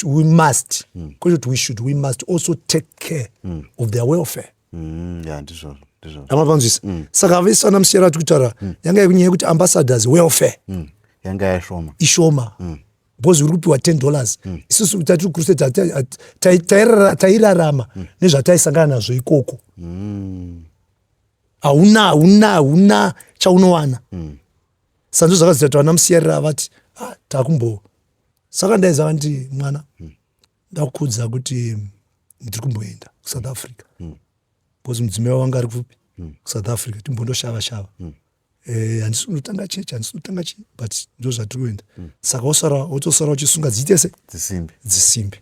we must, kwete kuti we should, we must also take care of their welfare. Yeah, ndizvo ndizvo. Amapanzwisa. Saka vese vana Musiyera ati kutaura yanga nyaya yekuti Ambassadors welfare Yanga yashoma. Ishoma, because uri kupiwa $10. Isusu tatiri crusade, tairarama nezvataisangana nazvo ikoko. Hauna, hauna, hauna chaunowana. Saka ndo zvakazoita kuti vana Musiyarira vati, "Ah, takumbo." Saka ndaiza nditi, "Mwana, ndakudza kuti ndiri kumboenda kuSouth Africa, because mudzimai wanga ari kupi? KuSouth Africa. Timbondoshava shava. Handisi kunotanga chechi, handisi kunotanga chi, but ndo zvatiri kuenda." Saka wosara, wotosara uchisunga dziite se Dzisimbi. Dzisimbi.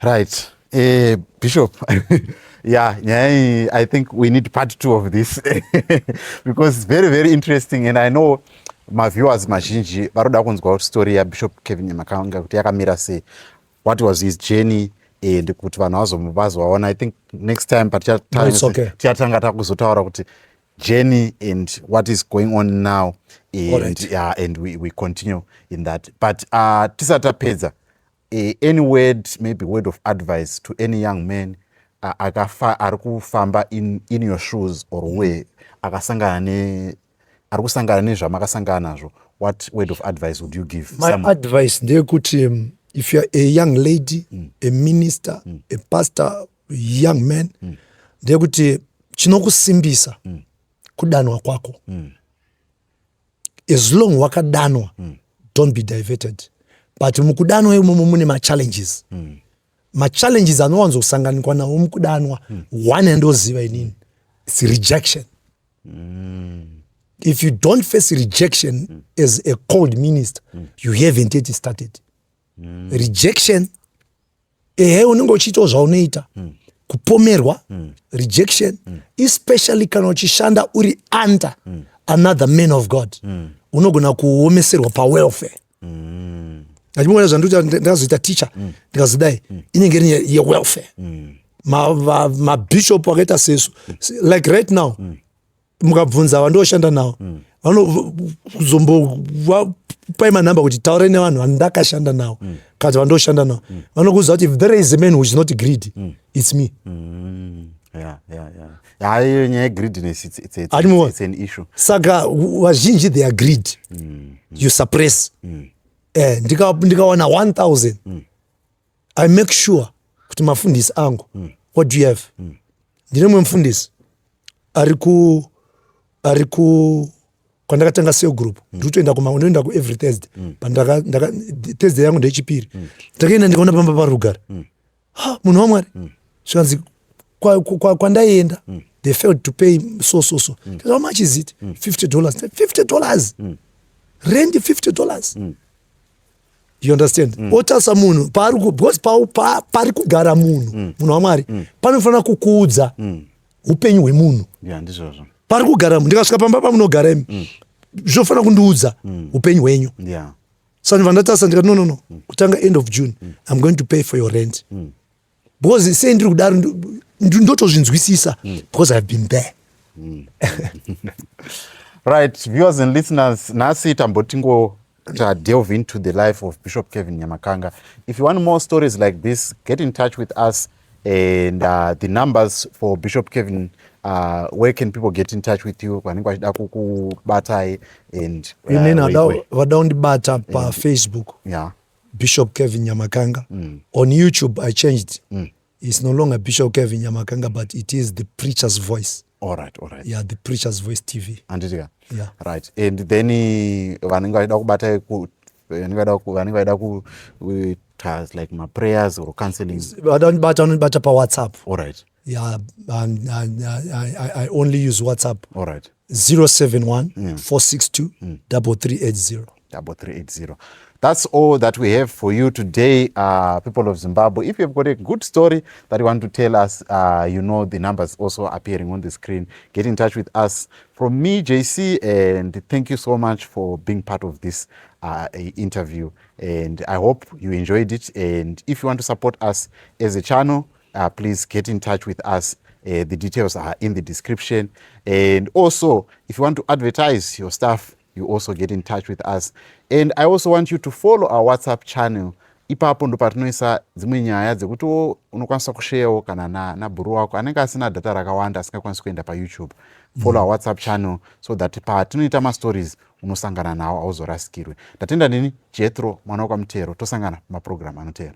Right, Bishop, yeah, nyaya iyi, I think we need part two of this because it's very, very interesting, and I know maviewers mazhinji varoda kunzwa kuti story yaBishop Kevin Nyamakanga kuti yakamira sei, what was his journey, and kuti vanhu vazovaona. I think next time No, it's okay. Tichatanga takuzotaura kuti journey and what is going on now and, Alright. yeah, and we continue in that. But tisati tapedza, any word, maybe word of advice to any young man akafa ari kufamba in your shoes or where akasangana ne ari kusangana nezvamakasangana nazvo, what word of advice would you give My someone? advice ndeyekuti if you're a young lady, a minister, a pastor, young man, ndeyekuti chinokusimbisa kudanwa kwako. As long wakadanwa, don't be diverted. But mukudanwa imomo mune machallenges. Machallenges anowanzokusanganikwa nawo mukudanwa, one yandoziva inini, it's rejection. If you don't face rejection as a called minister, you haven't yet started. Rejection, ehe, unenge uchiitawo zvaunoita, kupomerwa, rejection, especially kana uchishanda uri under another man of God, unogona kuomeserwa pawelfare. Achimona zvandikuita, ndakazoita teacher, ndikazodai, inenge iri yewelfare. Mabishop akaita sesu, like right now, mukabvunza vandoshanda navo, vanozombovapai manhamba kuti taurai nevanhu vandakashanda navo kana kuti vandoshanda navo, vanokuudza kuti if there is a man who is not greedy, it's me. Yeah, iyo nyaya yegreediness, Achimona? it's an issue. Saka vazhinji, they are greed. You suppress. Ndikawana 1000, I make sure kuti mafundisi angu, what do you have? Ndine mumwe mufundisi ari ku kwandakatanga cell group. Ndikutoenda kuma, ndoenda ku every Thursday. Pandaka Thursday yangu ndechipiri, ndakaenda, ndikaona pamba pari kugara. Ha, munhu waMwari, zvikanzi kwandaienda they failed to pay so so so. How much is it? $50. $50 rent, $50, you understand? Otarisa munhu paari because pari kugara munhu, munhu waMwari, panofanira kukuudza upenyu hwemunhu. Yeah, ndizvozvo. Pari kugara munhu, ndikasvika pamba pamunogara imi, zvinofanira kundiudza upenyu hwenyu. Saka ndibva ndatarisa, ndikati, No, no, no, kutanga end of June, I'm going to pay for your rent," because sei ndiri kudaro, ndotozvinzwisisa because I've been there. Right, viewers and listeners, nhasi tambotingo ta delve into the life of Bishop Kevin Nyamakanga. If you want more stories like this, get in touch with us and the numbers for Bishop Kevin, where can people get in touch with you vanenge vachida kukubatai and Inini vada kundibata paFacebook, Bishop Kevin Nyamakanga. On YouTube I changed. It's no longer Bishop Kevin Nyamakanga, but it is The Preacher's Voice. All right. Yeah, The Preacher's Voice TV. Handiti ka? Yeah. Right, and then vanenge vachida kubata vanenge vachida kuita like maprayers or counseling? Vada kundibata, vanondibata paWhatsApp. All right. Yeah, I only use WhatsApp. All right. 071 462 3380. 3380. That's all that we have for you today, people of Zimbabwe. If you've got a good story that you want to tell us, you know the numbers also appearing on the screen. Get in touch with us. From me, JC, and thank you so much for being part of this interview. And I hope you enjoyed it. And if you want to support us as a channel, please get in touch with us. The details are in the description. And also, if you want to advertise your stuff, you also get in touch with us. And I also want you to follow our WhatsApp channel. Ipapo ndo patinoisa dzimwe nyaya dzekuti unokwanisa kusharewo kana nabhuru wako anenge asina data rakawanda, asingakwanisi kuenda paYouTube. Follow our WhatsApp channel so that patinoita mastories unosangana nawo, hauzorasikirwe. Ndatenda. Ndini Jethro, mwana wekwaMutero. Tosangana pamaprogram anotera.